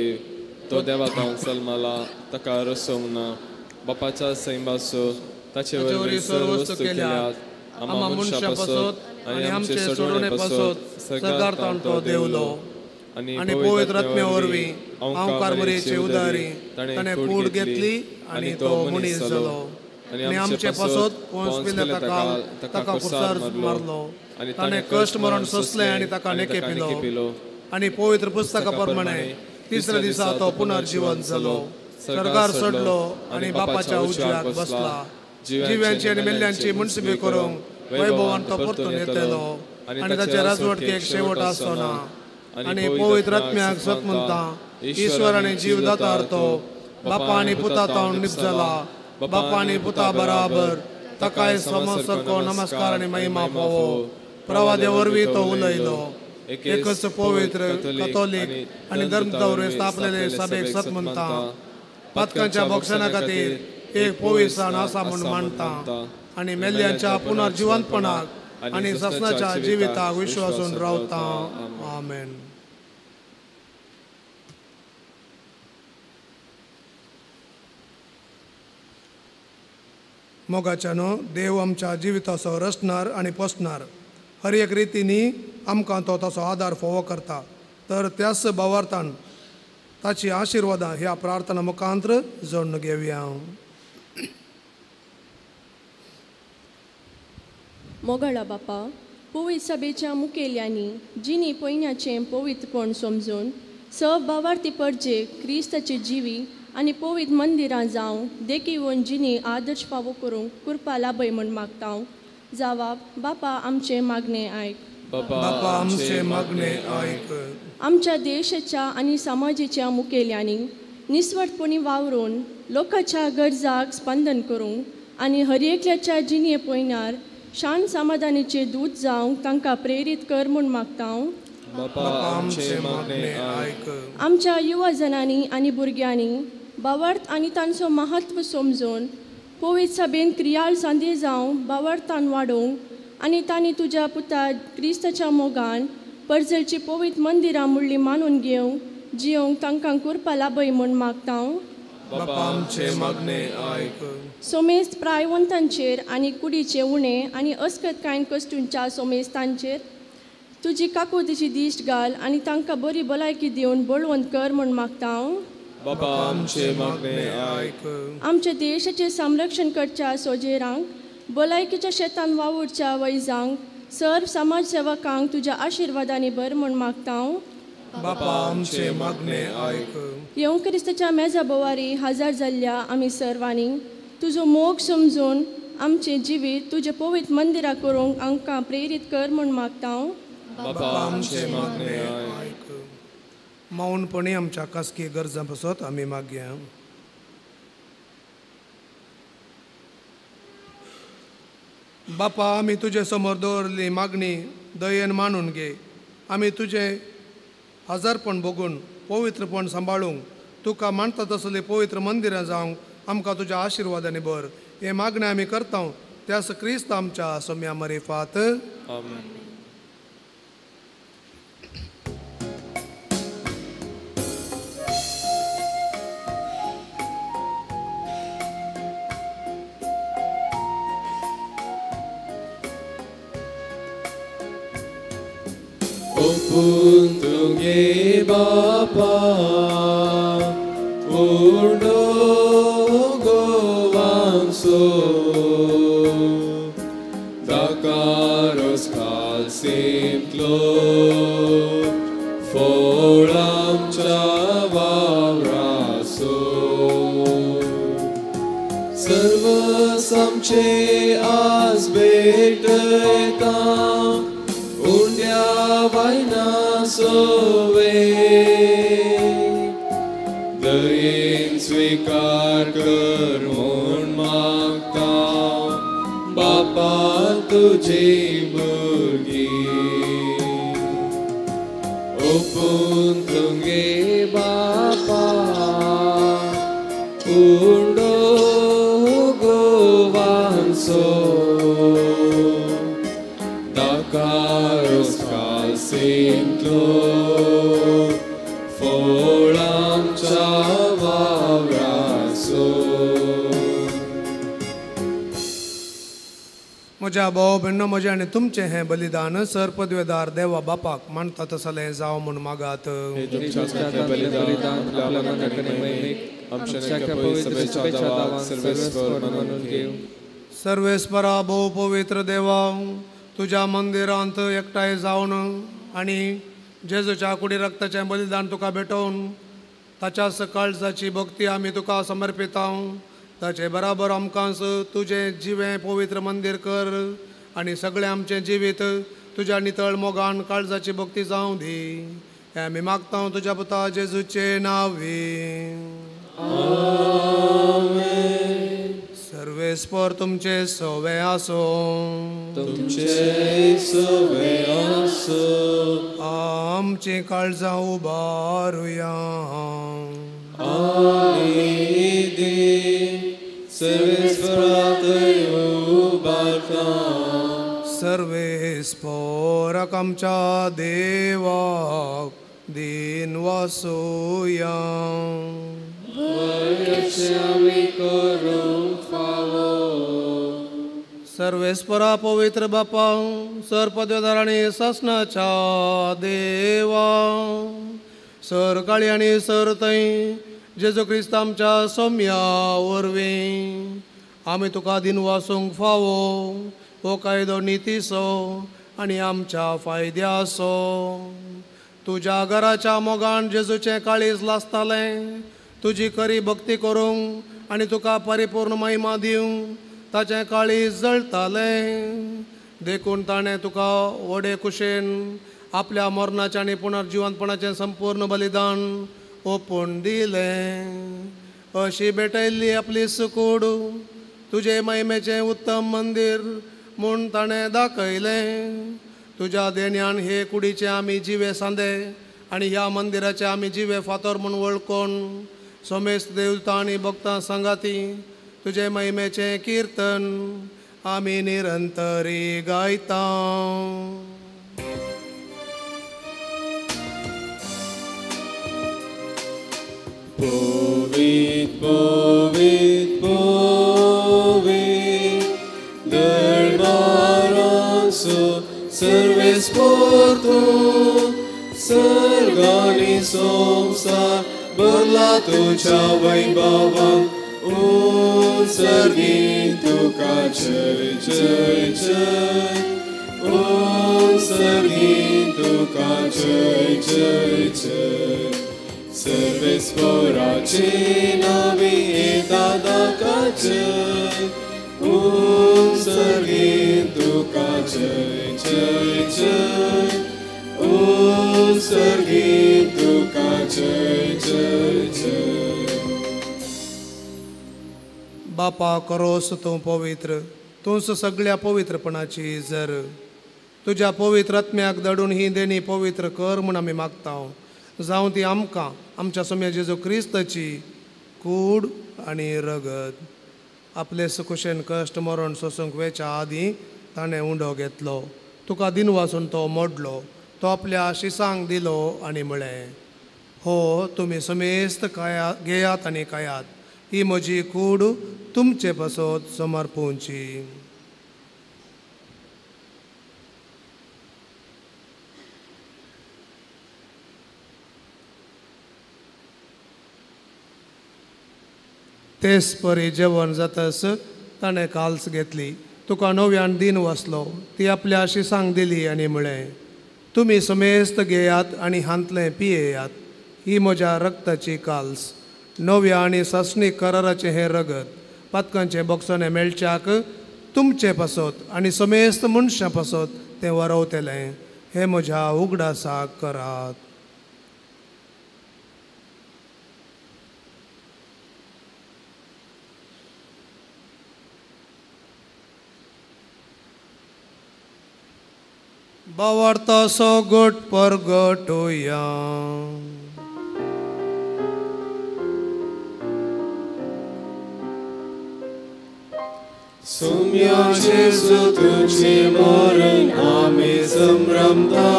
S1: तो देवा तावन सलमाला, ताका रसोवंक ना, बापाच्या सैमाचो ताचे वरवीं सर्व वस्तू केल्यात, आमा मनशां पासत आनी आमचे सोडवणे पासत सर्गार तावन तो देवलो आनी पवित्र आत्म्या वरवीं ओंकार मरियेचे उदारी ताणें कूड घेतली आनी तो मनीस जालो आनी आमचे पासत पोंस पिलाताकाल ताका कुर्सार मारलो, ताणें कश्ट मरण सोंसलें आनी ताका नेके पिलो आनी पवित्र पुस्तका प्रमाणे तिसऱ्या दिसा तो पुनर्जीवन जालो, सर्गार चडलो आनी बापाच्या उजव्याक बसला, जिव्यांची आनी मेल्ल्यांची मुनसिबी करूंक वैभवान तो परतून येतलो आनी ताचे राजवटकेक शेवट आसचो ना. आनी पवित्र आत्म्याक सत म्हणटा, ईश्वर आनी जीवदातार तो बापा आनी पुता तावन निपजला, बापा आनी पुता बराबर ताकाय समसारको नमस्कार आनी महिमा पावो. प्रवादे वरवीं तो उलयलो. एकच पवित्र कथोलीक आनी धर्मता वरवीं स्थापलेले सभेक सत म्हणटा, पातकांच्या बोक्षणा खातीर एक पवित्र आसा म्हूण मानता आनी मेल्ल्यांच्या पुनर्जिवंतपणाक आनी ससनाच्या जिविताक विश्वासून रावता. आमेन. मोगाच्यानो देव आमच्या जिविताचो रचणार आनी पोसणार, हर एक रितींनी आमकां तो तसो आदार फावो करता, तर त्याच भावार्थान ताची आशिर्वादां ह्या प्रार्थना मुखांत्र जोडून घेवया.
S6: मोगाळा बापा, पवित्र सभेच्या मुखेल्यांनी जिनी पयन्याचें पवित्रपण समजून सब भावार्थी परजे क्रिस्ताचे जिवी आनी पवित्र मंदिरां जावं देखीवन जिनी आदर्श फावो करूंक कृपा लाभय म्हूण मागता. जावाब बापा आमचें मागणें आयक.
S2: बापा आमचें मागणें आयक.
S6: आमच्या देशाच्या आनी समाजाच्या मुखेल्यांनी निस्वार्थपणी वावरून लोकांच्या गरजाक स्पंदन करूंक आनी हर एकल्याच्या जिणे पयनार शांत समाधानाचे दूत जावंक तांकां प्रेरीत कर म्हूण मागता.
S1: बापा आमचें मागणें आयक.
S6: आमच्या युवा जणांनी आनी भुरग्यांनी भावार्थ आनी तांचो महत्व समजून पवित्र सभेन क्रियाळ सांदे जावं भावार्थान वाडोवंक आनी तांणी तुज्या पुता क्रिस्ताच्या मोगान परजळची पवित्र मंदिरां मुळ्ळी मानून घेवंक जियोंक तांकां कृपा लाभय म्हूण मागता.
S2: बापा आमचे मागणे आयक.
S6: सोमेस्त प्रायवंतांचेर आनी कुडीचे उणे आनी अस्कत कांय कश्टूंच्या सोमेस्तांचेर तुजी काकुळतीची दिश्ट घाल आनी तांकां बरी भलायकी दिवन बळवंत कर म्हूण मागता.
S1: बापा आमचे मागणे आयक.
S6: आमच्या देशाचें संरक्षण करच्या सोजेरांक, भलायकीच्या शेतान वावुरच्या वैजांक, सर्व समाज सेवकांक तुज्या आशिर्वादांनी भर म्हूण मागता.
S2: बापा आमचे मागणे आयक.
S6: येवं क्रिस्ताच्या मेजा बोवारी हजर जाल्ल्या आमी सर्वांनी तुजो मोग समजून आमचें जिवीत तुजें पवित्र मंदिरां करूंक आमकां प्रेरीत कर म्हूण मागता.
S1: बापा आमचे मागणे आयक.
S2: मौनपणी आमच्या खासगी गरजां पासत आमी मागया. बापा आमी तुजे समोर दवरली मागणी दयेन मानून घे. आमी तुजें हजारपण भोगून पवित्रपण सांबाळूंक तुका मानता तसली पवित्र मंदिरां जावंक आमकां तुज्या आशिर्वादांनी भर. हे मागणें आमी करता त्यास क्रिस्त आमच्या सोम्या मरिफात.
S1: आमेन. तुगे बापा उंडो गोवांसो दाकारोस कालसिंतलो फोळामच्या वावरासो सर्व आमचे आज भेटयता उंड्या वायना सोवे दयेन स्वीकार कर म्हूण मागता बापा तुजी भुरगीं ओपून तुगे बापा उंडो गोवांसो दाकारोस कालसिंतलो फोळामच्या वावरासो.
S2: म्हज्या भाव भयणो म्हजें आनी तुमचें हें बलिदान सर पदवेदार देवा बापाक मानता तसलें जावं म्हूण मागात. सर्वेस्परा भोव पवित्र देवा तुज्या मंदिरांत एकठांय जावन आनी जेजूच्या कुडी रक्ताचें बलिदान तुका भेटोवन ताच्या सकाळजाची भक्ती आमी तुका समर्पिता. ताचे बराबर आमकां तुजें जिवें पवित्र मंदीर कर आनी सगळें आमचें जिवीत तुज्या नितळ मोगान काळजाची भक्ती जावं दी. हें आमी मागता तुज्या पुता जेजूचे नांवी. सर्वेस्पर तुमचे सवे आसूं.
S1: तुमचे सवे आसूं.
S2: आमची काळजां उबारुया.
S1: आनी दी सर्वेस्परा थंय उबारता.
S2: सर्वेस्पराक आमच्या देवाक दीन वासुया. सर्वेस्परा पवित्र बापा सर पदवेदार आनी सासनाच्या देवा सर काळी आनी सर थंय जेजू क्रिस्त आमच्या सोम्या वरवीं आमी तुका दीन वासूंक फावो हो कायदो नितीचो आनी आमच्या फायद्याचो. तुज्या घराच्या मोगान जेजूचें काळीज लासतालें तुजी खरी भक्ती करूंक आनी तुका परिपूर्ण महिमा दिवंक ताचें काळीज जळटालें. देखून ताणें तुका व्हडे कुशेन आपल्या मरणाचें आनी पुनर्जिवंतपणाचें संपूर्ण बलिदान ओपून दिलें. अशी भेटयल्ली आपली सुकूड तुजे महिमेचें उत्तम मंदीर म्हूण ताणें दाखयलें. तुज्या देण्यान हे कुडीचे आमी जिवे सांदे आनी ह्या मंदिराचे आमी जिवे फातर म्हूण वळखून सोमेस्त देवता आनी भक्तां सांगाती तुजे महिमेचें किर्तन आमी निरंतरी गायता.
S1: पवित्र पवित्र पवित्र दरबारांसो सर्वेस्पोर्तु सर्गानी संसार भरला तुझ्या वैभवान उत्सर्गीन तुका जय जय जय उत्सर्गीन तुका जय जय जय. सर्वेस्पोराची नावी येता दाकाचे उत्सर्गीन तुका जय जय जय उत्सर्गीन तुका जय जय जय.
S2: बापा करोस तूं पवित्र, तूंच सगळ्या पवित्रपणाची जर तुज्या पवित्र आत्म्याक धाडून ही देणी पवित्र कर म्हूण आमी मागता. जावं ती आमकां आमच्या सोम्या जेजू क्रिस्ताची कूड आनी रगत. आपले सुकुशेन कश्ट मरण सोसूंक वेच्या आदीं ताणें उंडो घेतलो, तुका दिनवासून तो मोडलो, तो आपल्या शिसांक दिलो आनी म्हळें, हो तुमी समेस्त खाया घेयात आनी खायात, ही म्हजी कूड तुमचे पासत समर्पूंची. तेच परी जेवण जातस ताणें काल्स घेतली, तुका नव्यान दिन वाचलो, ती आपल्या शिसांक दिली आनी म्हळें, तुमी समेस्त घेयात आनी हांतलें पियेयात, ही म्हज्या रक्ताची काल्स, नव्या आनी सासणीक कराराचें हें रगत पातकांचें बोगसणें मेळच्याक तुमचे पासत आनी समेस्त मनशां पासत तें वरवतलें, हें म्हज्या उगडासाक करात. बावार्थाचो गोट परगटुया.
S1: सोम्या जेजू तुझे मरण आमी संभ्रमता,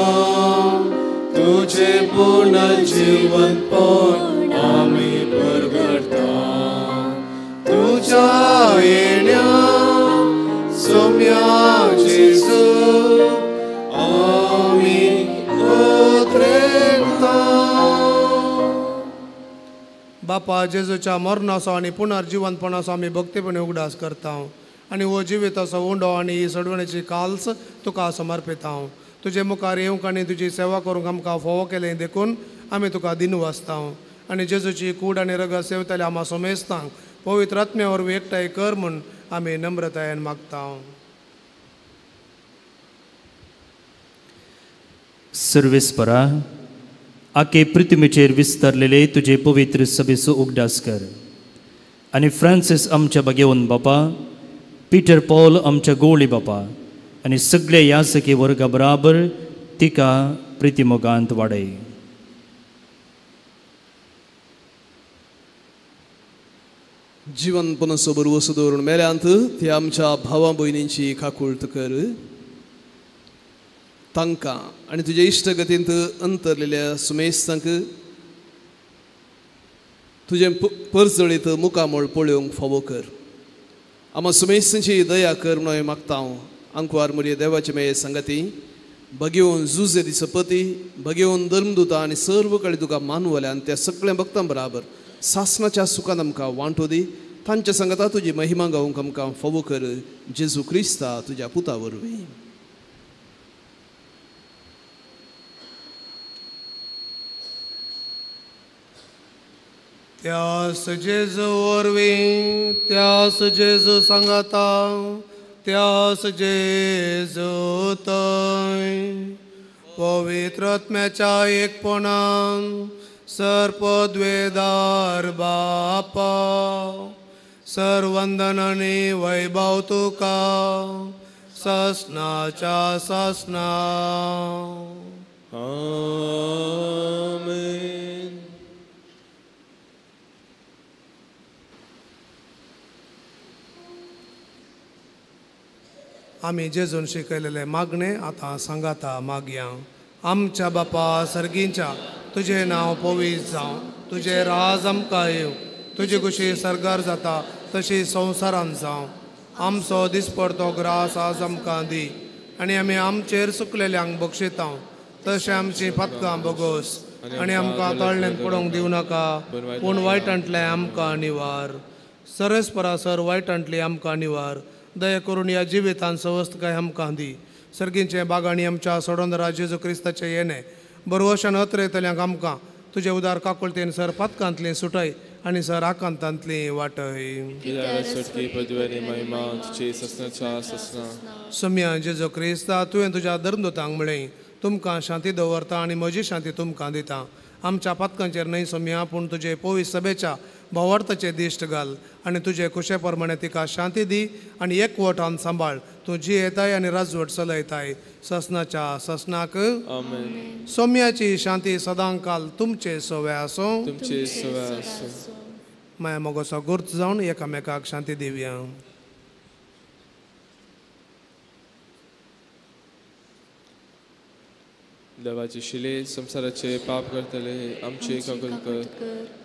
S1: तुझे पुनर्जीवनपण आमी परगटता. तुझ्या येण्या सोम्या जेजू आमी उतरेता.
S2: बापा जेजूच्या मरणाचो आनी पुनर्जीवनपणाचो आमी भक्तीपणे उगडास करता आनी हो जिविताचो उंडो आनी ही सडवणेची काल्स तुका समर्पिता. तुजे मुखार येवंक आनी तुजी सेवा करूंक आमकां फावो केलें देखून आमी तुका दिनवासता आनी जेजूची कूड आनी रगत सेवतल्या आमा समेस्तांक पवित्र आत्म्या वरवीं एकठांय कर म्हूण आमी नम्रतायेन मागता.
S5: सर्वेस्परा आखे पृथ्वीचेर विस्तारलेले तुजे पवित्र सभेचो उगडास कर आनी फ्रांसीस आमच्या बगेवन बापा, पीटर पॉल आमच्या गोवळी बापा आनी सगळे यासकी वर्गा बराबर तिका प्रितीमोगांत वाडय.
S7: जीवन पुनसो बरवसो दवरून मेल्यांत ती आमच्या भावा भयणींची काकूळत कर. तांकां आनी तुजे इश्टगतींत अंतरलेल्या सुमेस्तांक तुजें परजळीत मुखामळ पळोवंक फावो कर. आमा सुमेस्तांची दया कर म्हणून हांवें मागता. हांव आंकवार मुरये देवाचे मेये सांगाती भगेवन जुजे दिसपती भगेवन धर्मदुता आनी सर्व कडेन तुका मानवल्या आनी त्या सगळ्या भक्तां बराबर सासनाच्या सुखान आमकां वांटो दी. तांच्या सांगाता तुजी महिमा गावंक आमकां फावो कर, जेजू क्रिस्ता तुज्या पुता वरवीं.
S2: त्यास जेजू वरवीं, त्यास जेजू सांगाता, त्यास जेजू थंय पवित्र आत्म्याच्या एकपणान सर्पद्वेदार बापा सर्वंदनानी वैभव तुका सासनाच्या सासना.
S1: आमेन.
S2: आमी जेजून शिकयलेले मागणे आतां सांगाता मागया. आमच्या बापा सर्गींच्या, तुजें नांव पवित्र जावं, तुजें राज आमकां येवं, तुजी खुशी सर्गार जाता तशी संवसारांत जावं. आमचो दिसपडतो ग्रास आज आमकां दी आनी आमी आमचेर चुकलेल्यांक बक्षिता तशें आमची पातकां बोगोस आनी आमकां तळ्ळेंत पडोवंक दिवं नाका, पूण वायटांतलें आमकां निवार. सरस परासर वायटांतली आमकां निवार. दया करून ह्या जिवितांत सवस्तकाय आमकां दी. सर्गींचे बागांनी आमच्या सोडोनरा जेजू क्रिस्ताचें येणें बरवशान अत्रेतल्यांक आमकां तुजे उदार काकुळतेन सर पातकांतली सुटय आनी सर आकांतांतली वाटय. सम्या जेजू क्रिस्ता, तुवें तुज्या धर्मदूतांक म्हळें, तुमकां शांती दवरता आनी म्हजी शांती तुमकां दिता. आमच्या पातकांचेर न्हय सोम्या, पूण तुजे पवित्र सभेच्या भावार्थाचे दिश्ट घाल आनी तुजे खुशे प्रमाणे तिका शांती दी आनी एकवटान सांबाळ. तूं जियेताय आनी राजवट चलयताय ससनाच्या ससनाक. सोम्याची शांती सदांकाल तुमचे सवे आसूं.
S1: तुमचे सवे आसूं.
S2: माया मोगोसो गुर्त जावन एकामेकाक शांती दिवया.
S1: देवाचे शिले संवसाराचे पाप करतले आमची काकूट कर.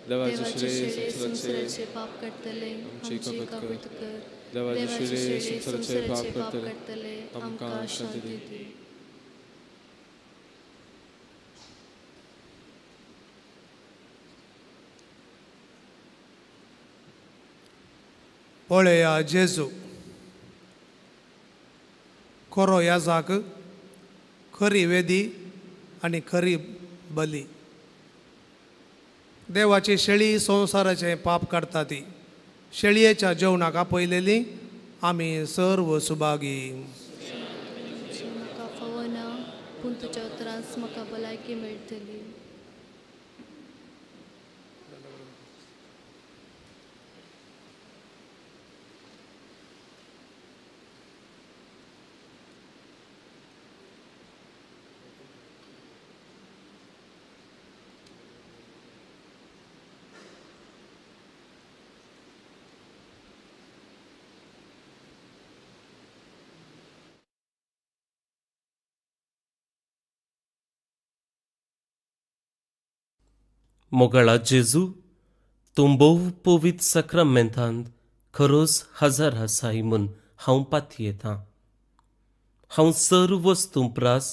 S1: देवाचे शिले संवसाराचे
S8: पाप करतले
S1: आमची काकूट कर. देवाचे शिले संवसाराचे पाप करतले आमकां शांती दी.
S2: पळया जेजू खरो याजाक, खरी वेदी आनी खरी बली. देवाची शेळी संवसाराचें पाप काडटा ती शेळयेच्या जेवणाक आपयलेली आमी सर्व सुभागी.
S8: म्हाका फावना, पूण तुज्या उतरांच म्हाका भलायकी मेळटली.
S9: मोगाळा जेजू, तूं भोव पवित्र साक्रामेंतांत खरोच हजर आसाय म्हूण हांव पातयेतां. हांव सर्व वस्तूं प्रास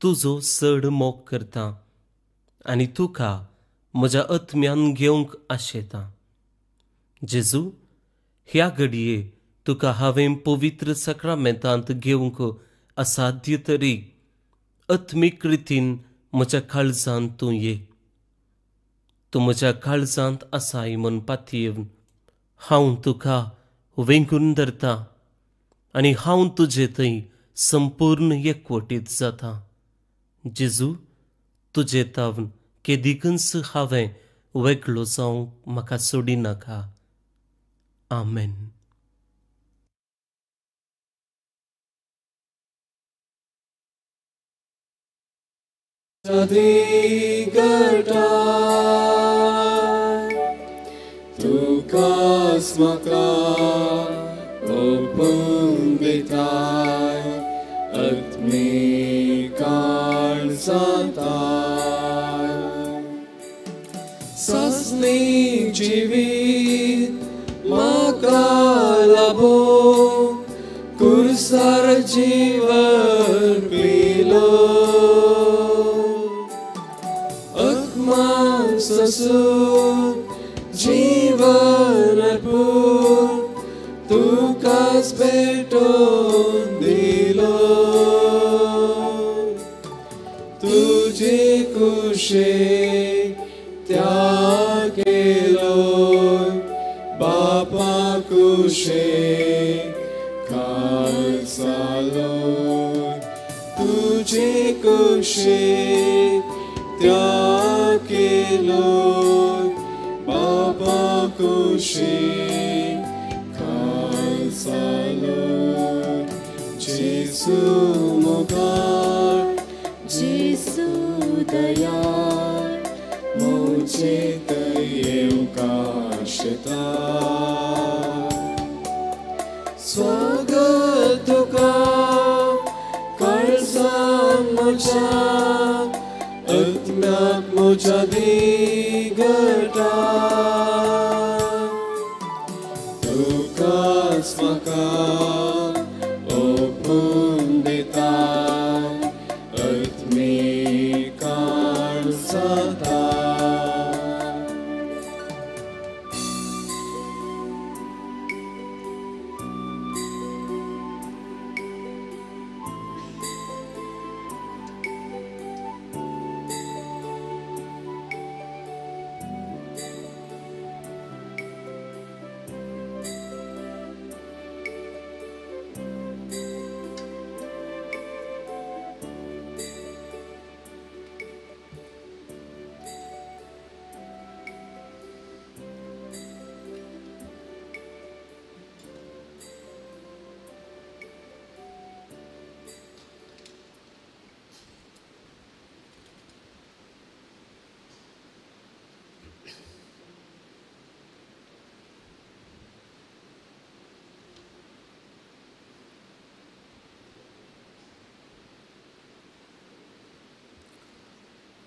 S9: तुजो चड मोग करतां आनी तुका म्हज्या आत्म्यान घेवंक आशेतां. जेजू, ह्या घडये तुका हांवें पवित्र साक्रामेंतांत घेवंक असाध्य तरी आत्मीक रितीन म्हज्या काळजांत तूं ये. तूं म्हज्या काळजांत आसाय म्हूण पातयेवन हांव तुका वेंगून धरतां आनी हांव तुजे थंय संपूर्ण एकवटीत जाता. जेजू, तुजे तावन केदिकूच हांवें वेगळो जावंक म्हाका सोडिनाका. आमेन.
S1: तुकाच म्हाका ओपून दिताय आत्मीक जाताय. सासणी जिवीत म्हाका लाभो, कुर्सार जीवन पिलो. आत्मा ससून जीवन अर्पून तुकाच भेटोवन दिलो. तुजे कुशेक त्याग केलो, बापा कुशेक खालसालो. तुजे कुशेक त्याग केलो, बापा कुशेक खालसालो. जेजू मोगाळ, जेजू दयाळ, म्हजे थंय येवंक आशेता. स्वागत तुका काळजान म्हज्या आत्म्याक म्हज्या दिगटा तुकाच म्हाका ओपून दिता आत्मीक काळजाता.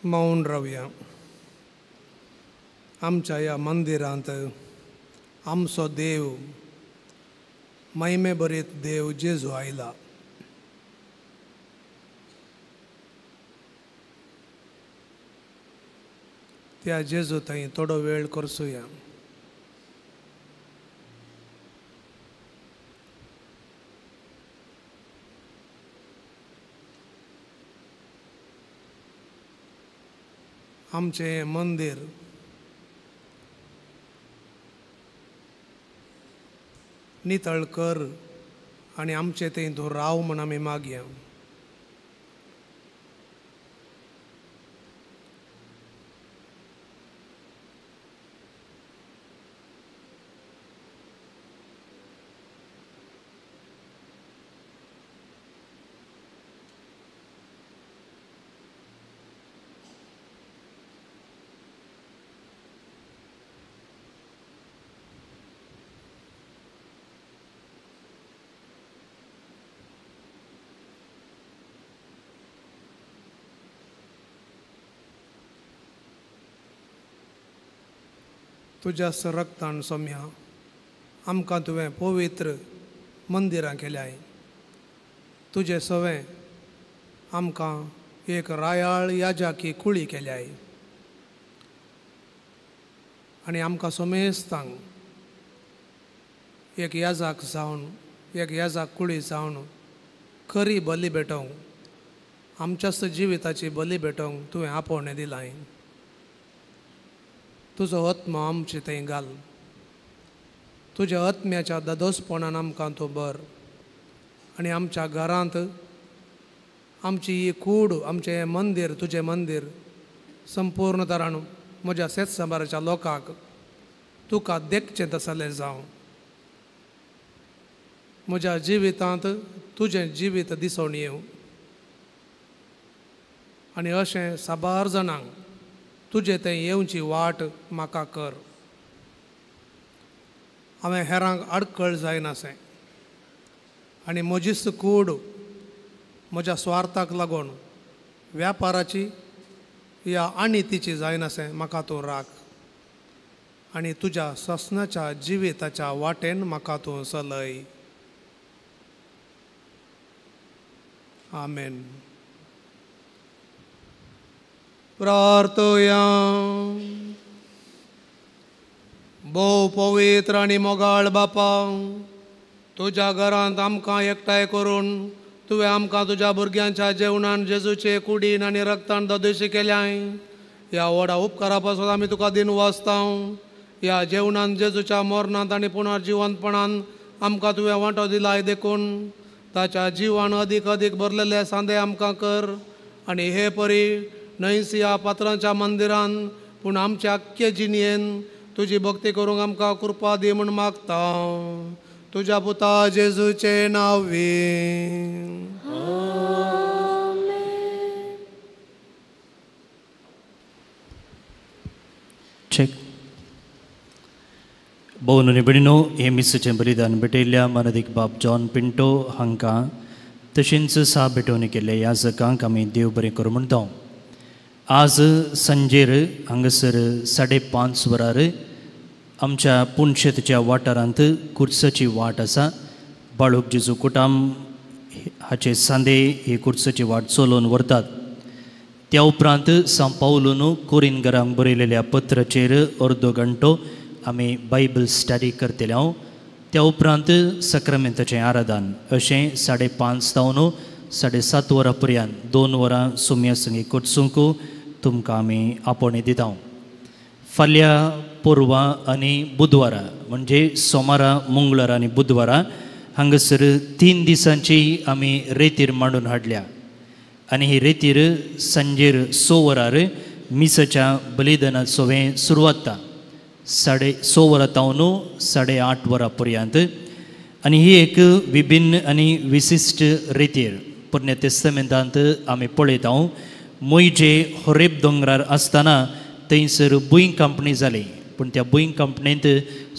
S2: मौन रावया. आमच्या ह्या मंदिरांत आमचो देव महिमे भरीत देव जेजू आयला. त्या जेजू थंय थोडो वेळ करसुया. आमचें मंदीर नितळ कर आनी आमचें थंय तूं राव म्हूण आमी मागया. तुज्या रक्तान सोम्या आमकां तुवें पवित्र मंदिरां केल्याय. तुजें सवें आमकां एक रायाळ याजाकी कुळी केल्याय आनी आमकां सोमेस्तांक एक याजाक जावन एक याजाक कुळी जावन खरी बली भेटोवंक आमच्याच जिविताची बली भेटोवंक तुवें आपोवणें दिलां. तुजो आत्मो आमचे थंय घाल. तुज्या आत्म्याच्या दादोसपणान आमकां तूं बर आनी आमच्या घरांत आमची ही कूड आमचें हें मंदीर तुजें मंदीर संपूर्ण तरान म्हज्या शेत सांबाराच्या लोकांक तुका देखचें तसलें जावं. म्हज्या जिवितांत तुजें जिवीत दिसून येवं आनी अशें साबार जाणांक तुजें तें येवची वाट म्हाका कर. हांवें हेरांक आडखळ जायनासें आनी म्हजीच कूड म्हज्या स्वार्थाक लागून व्यापाराची या आनी तिची जायनासें म्हाका तूं राख आनी तुज्या ससनाच्या जिविताच्या वाटेन म्हाका तूं चलय. आमेन. प्रार्थया. भोव पवित्र आनी मोगाळ बापा, तुज्या घरांत आमकां एकठांय करून तुवें आमकां तुज्या भुरग्यांच्या जेवणान जेजूचे कुडीन आनी रक्तान ददोशी केल्याय. ह्या व्हडा उपकारा पासून आमी तुका दिन वाचता. ह्या जेवणान जेजूच्या मरणांत आनी पुनर्जिवंतपणान आमकां तुवें वांटो दिलाय देखून ताच्या जिवान अदीक अदीक भरलेले सांदे आमकां कर आनी हे परी न्हंयसिया पात्रांच्या मंदिरान पूण आमच्या आख्खे जिणयेन तुजी भक्ती करूंक आमकां कृपा दी म्हूण मागता. तुज्या पुता जेजूचे नांवी.
S5: चेक. भोवन आनी भयणीनो, हे मिसाचें बलिदान भेटयल्ल्या मानादीक बाब जॉन पिंटो हांकां तशेंच सा भेटवणी केल्ले याजकांक आमी देव बरें करूं म्हणटा. आज सांजेर हांगासर 5:30 वरार आमच्या पुणशेतच्या वाठारांत कुर्साची वाट आसा. बाळूक जेजू कुटाम हाचे सांदे ही कुर्साची वाट चलोवन व्हरतात. त्या उपरांत सांव पावलून कोरिनगरांक बरयलेल्या पत्राचेर अर्दो घंटो आमी बायबल स्टडी करतले हांव. त्या उपरांत सक्रामेंताचें आराधन अशें 5:30 जावन 7:30 वरां पर्यंत 2 वरां सोम्या संगी कोटसूंक तुमकां आमी आपोवणें दिता. फाल्यां पोरवां आनी बुधवारा म्हणजे सोमारा मंगळारा आनी बुधवारा हांगासर 3 दिसांची आमी रेतीर मांडून हाडल्या आनी ही रेतीर सांजेर 6 वरार मिसाच्या बलिदाना सोवें सुरवात 6:30 वरां तावन 8:30 वरां पर्यंत. आनी ही एक विभिन्न आनी विशिश्ट रेतीर पोरण्या तेस्तामेंतांत आमी पळयता. मोयजे होरेब दोंगरार आसतना थंयसर भूंय कांपणी जाली, पूण त्या भूंय कांपणेंत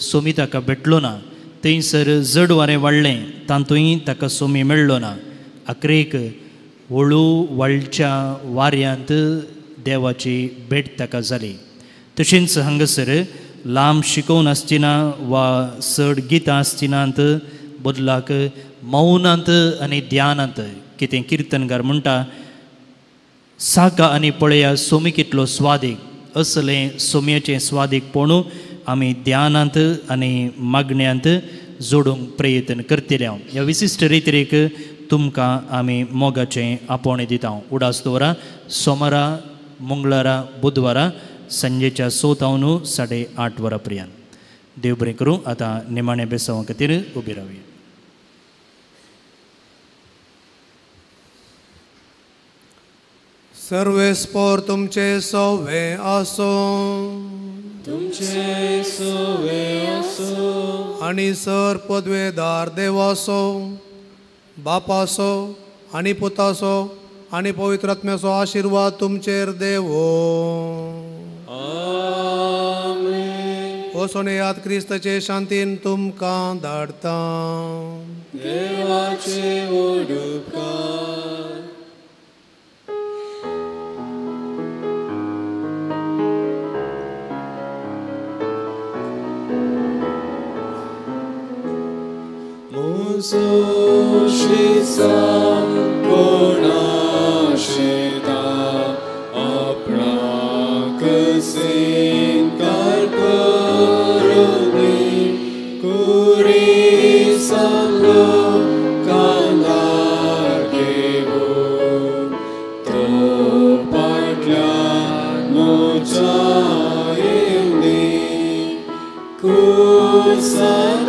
S5: सोमी ताका भेटलो ना. थंयसर जड वारें वाडलें, तातूंय ताका सोमी मेळ्ळो ना. आखरेक हळू वाळच्या वाऱ्यांत देवाची भेट ताका जाली. तशेंच हांगासर लांब शिकोवन आसचिना वा चड गितां आसचिनात, बदलाक मौनांत आनी ध्यानांत कितें किर्तनकार म्हणटा, साका आनी पळया सोमी कितलो स्वादीक, असलें सोम्याचें स्वादीक पणू आमी ध्यानांत आनी मागण्यांत जोडूंक प्रयत्न करतले. हांव ह्या विशिश्ट रितीक तुमकां आमी मोगाचें आपोवणें दिता. उडास दवरा सोमारा मंगळारा बुधवारा सांजेच्या 6 तावन 8:30 वरां पर्यंत. देव बरें करूं. आतां निमाणें बेसांवा खातीर उबी रावया.
S2: सर्वेस्पोर तुमचे सोवे आसो,
S1: तुमचे सोवे आसो,
S2: आनी सर पदवेदार देवासो बापासो आनी पुतासो आनी पवित्र आत्म्याचो आशिर्वाद तुमचेर देवो.
S1: आमेन.
S2: वचोन याद क्रिस्ताचे शांतीन तुमकां धाडता.
S1: देवाचे उपकार. सुशिसा कोणाशिता आपणाक सिंकार करुनी कुरी सांगलो कांदार घेवन तो पाटल्या मोचा येवनी कुसात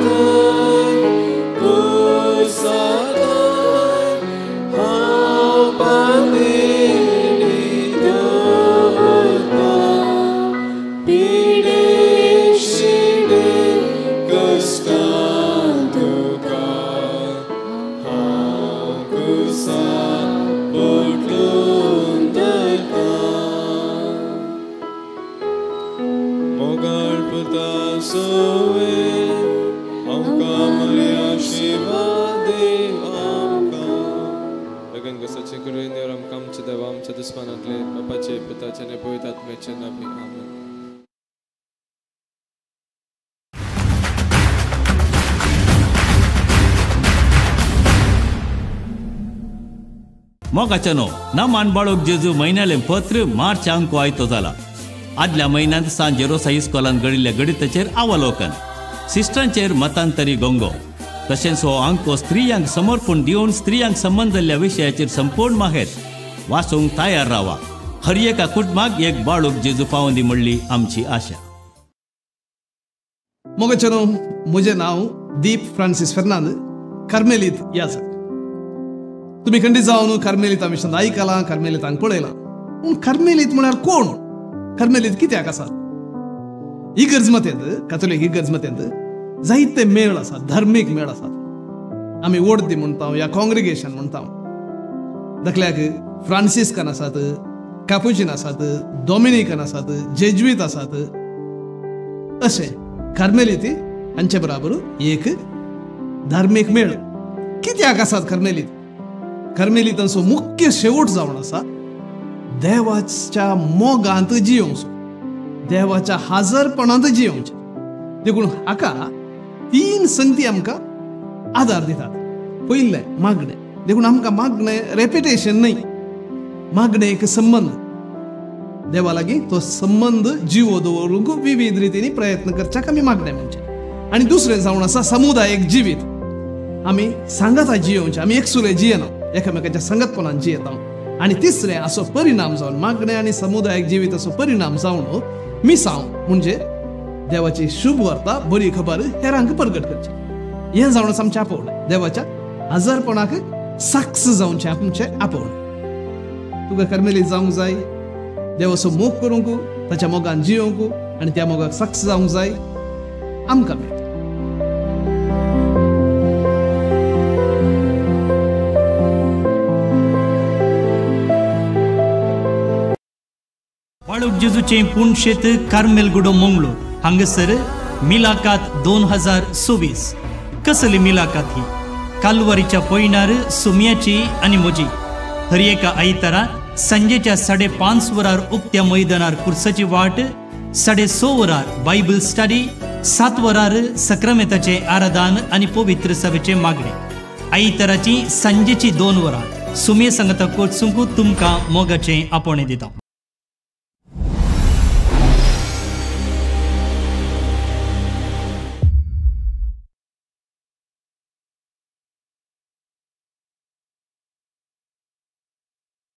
S10: मोगाच्यानो नमान बाळोक जेजू म्हयन्यालें पत्र मार्च अंको आयतो जाला. आदल्या म्हयन्यांत सांत जेरोसा इस्कोलान घडिल्ल्या गणिताचेर अवलोकन, सिस्टरांचेर मतांतरी गोंगो, तशेंच हो अंको स्त्रियांक समर्पण दिवन स्त्रियांक संबंद जाल्ल्या विशयाचेर संपूर्ण माहेत वाचूंक तयार रावा. हर एका कुटुंबाक एक बाळूक जेजू पावंदी म्हणली आमची आशा.
S7: मोगाच्यानो, म्हजें नांव दीप फ्रांसीस फेर्नांद, कार्मेलीत याजक. तुमी खंडीत जावन कार्मेलीत मिशन आयकलां, कार्मेलितांक पळयलां, पूण कार्मेलीत म्हळ्यार कोण, कार्मेलीत कित्याक आसात? इगर्ज मतेंत, कातोलीक इगर्ज मतेंत जायते मेळ आसात, धार्मीक मेळ आसात. आमी ओडदी म्हणटा या कॉंग्रिगेशन म्हणटा. धाकल्याक फ्रांसिस्कन आसात, कापुचीन आसात, डॉमिनिकन आसात, जेज्वीत आसात. अशें कार्मेलीत हांचे बराबर एक धार्मीक मेळ कित्याक आसात कार्मेलीत? कार्मेलितांचो मुख्य शेवट जावन आसा देवाच्या मोगांत जियोवचो, देवाच्या हाजरपणांत जियोवचें. देखून हाका तीन संगती आमकां आदार दितात. पयलें मागणें. देखून आमकां मागणें रेपिटेशन न्हय, मागणें एक संबंद, देवा लागीं तो संबंद जिवो दवरूंक विविध रितींनी प्रयत्न करच्याक आमी मागणें म्हणचें. आनी दुसरें जावन आसा समुदायीक जिवीत. आमी सांगाता जियोवचें, आमी एकसुरे जियेना, एकामेकाच्या सांगातपणान जियेता. आनी तिसरें असो परिणाम जावन मागणें आनी समुदायीक जिविताचो परिणाम जावन मिसांव म्हणजे देवाची शुभ वार्ता, बरी खबर हेरांक परगट करची. हें जावन आसा आमचें आपोवणें, देवाच्या हजारपणाक साक्ष जावचें आमचें आपोवणें. तुका कार्मेलीत जावंक जाय, देवाचो मोग करूंक, ताच्या मोगान जियोवंक आनी त्या मोगाक साक्ष जावंक जाय. आमकां मेळटा.
S5: बाळूक जेजूचें पुणशेत कार्मेलगुडो मंगळूर हांगासर मिलाकात 2024. कसली मिलाकात ही? कालवारीच्या पयणार सुम्याची आनी म्हजी. हर एका आयतारा सांजेच्या 5:30 वरार उक्त्या मैदानार कुर्साची वाट, 6:30 वरार बायबल स्टडी, 7 वरार सक्रामेताचें आराधन आनी पवित्र सभेचें मागणें. आयताराची सांजेची 2 वरां सुमे सांगता कोचूंक तुमकां मोगाचें आपोवणें दिता.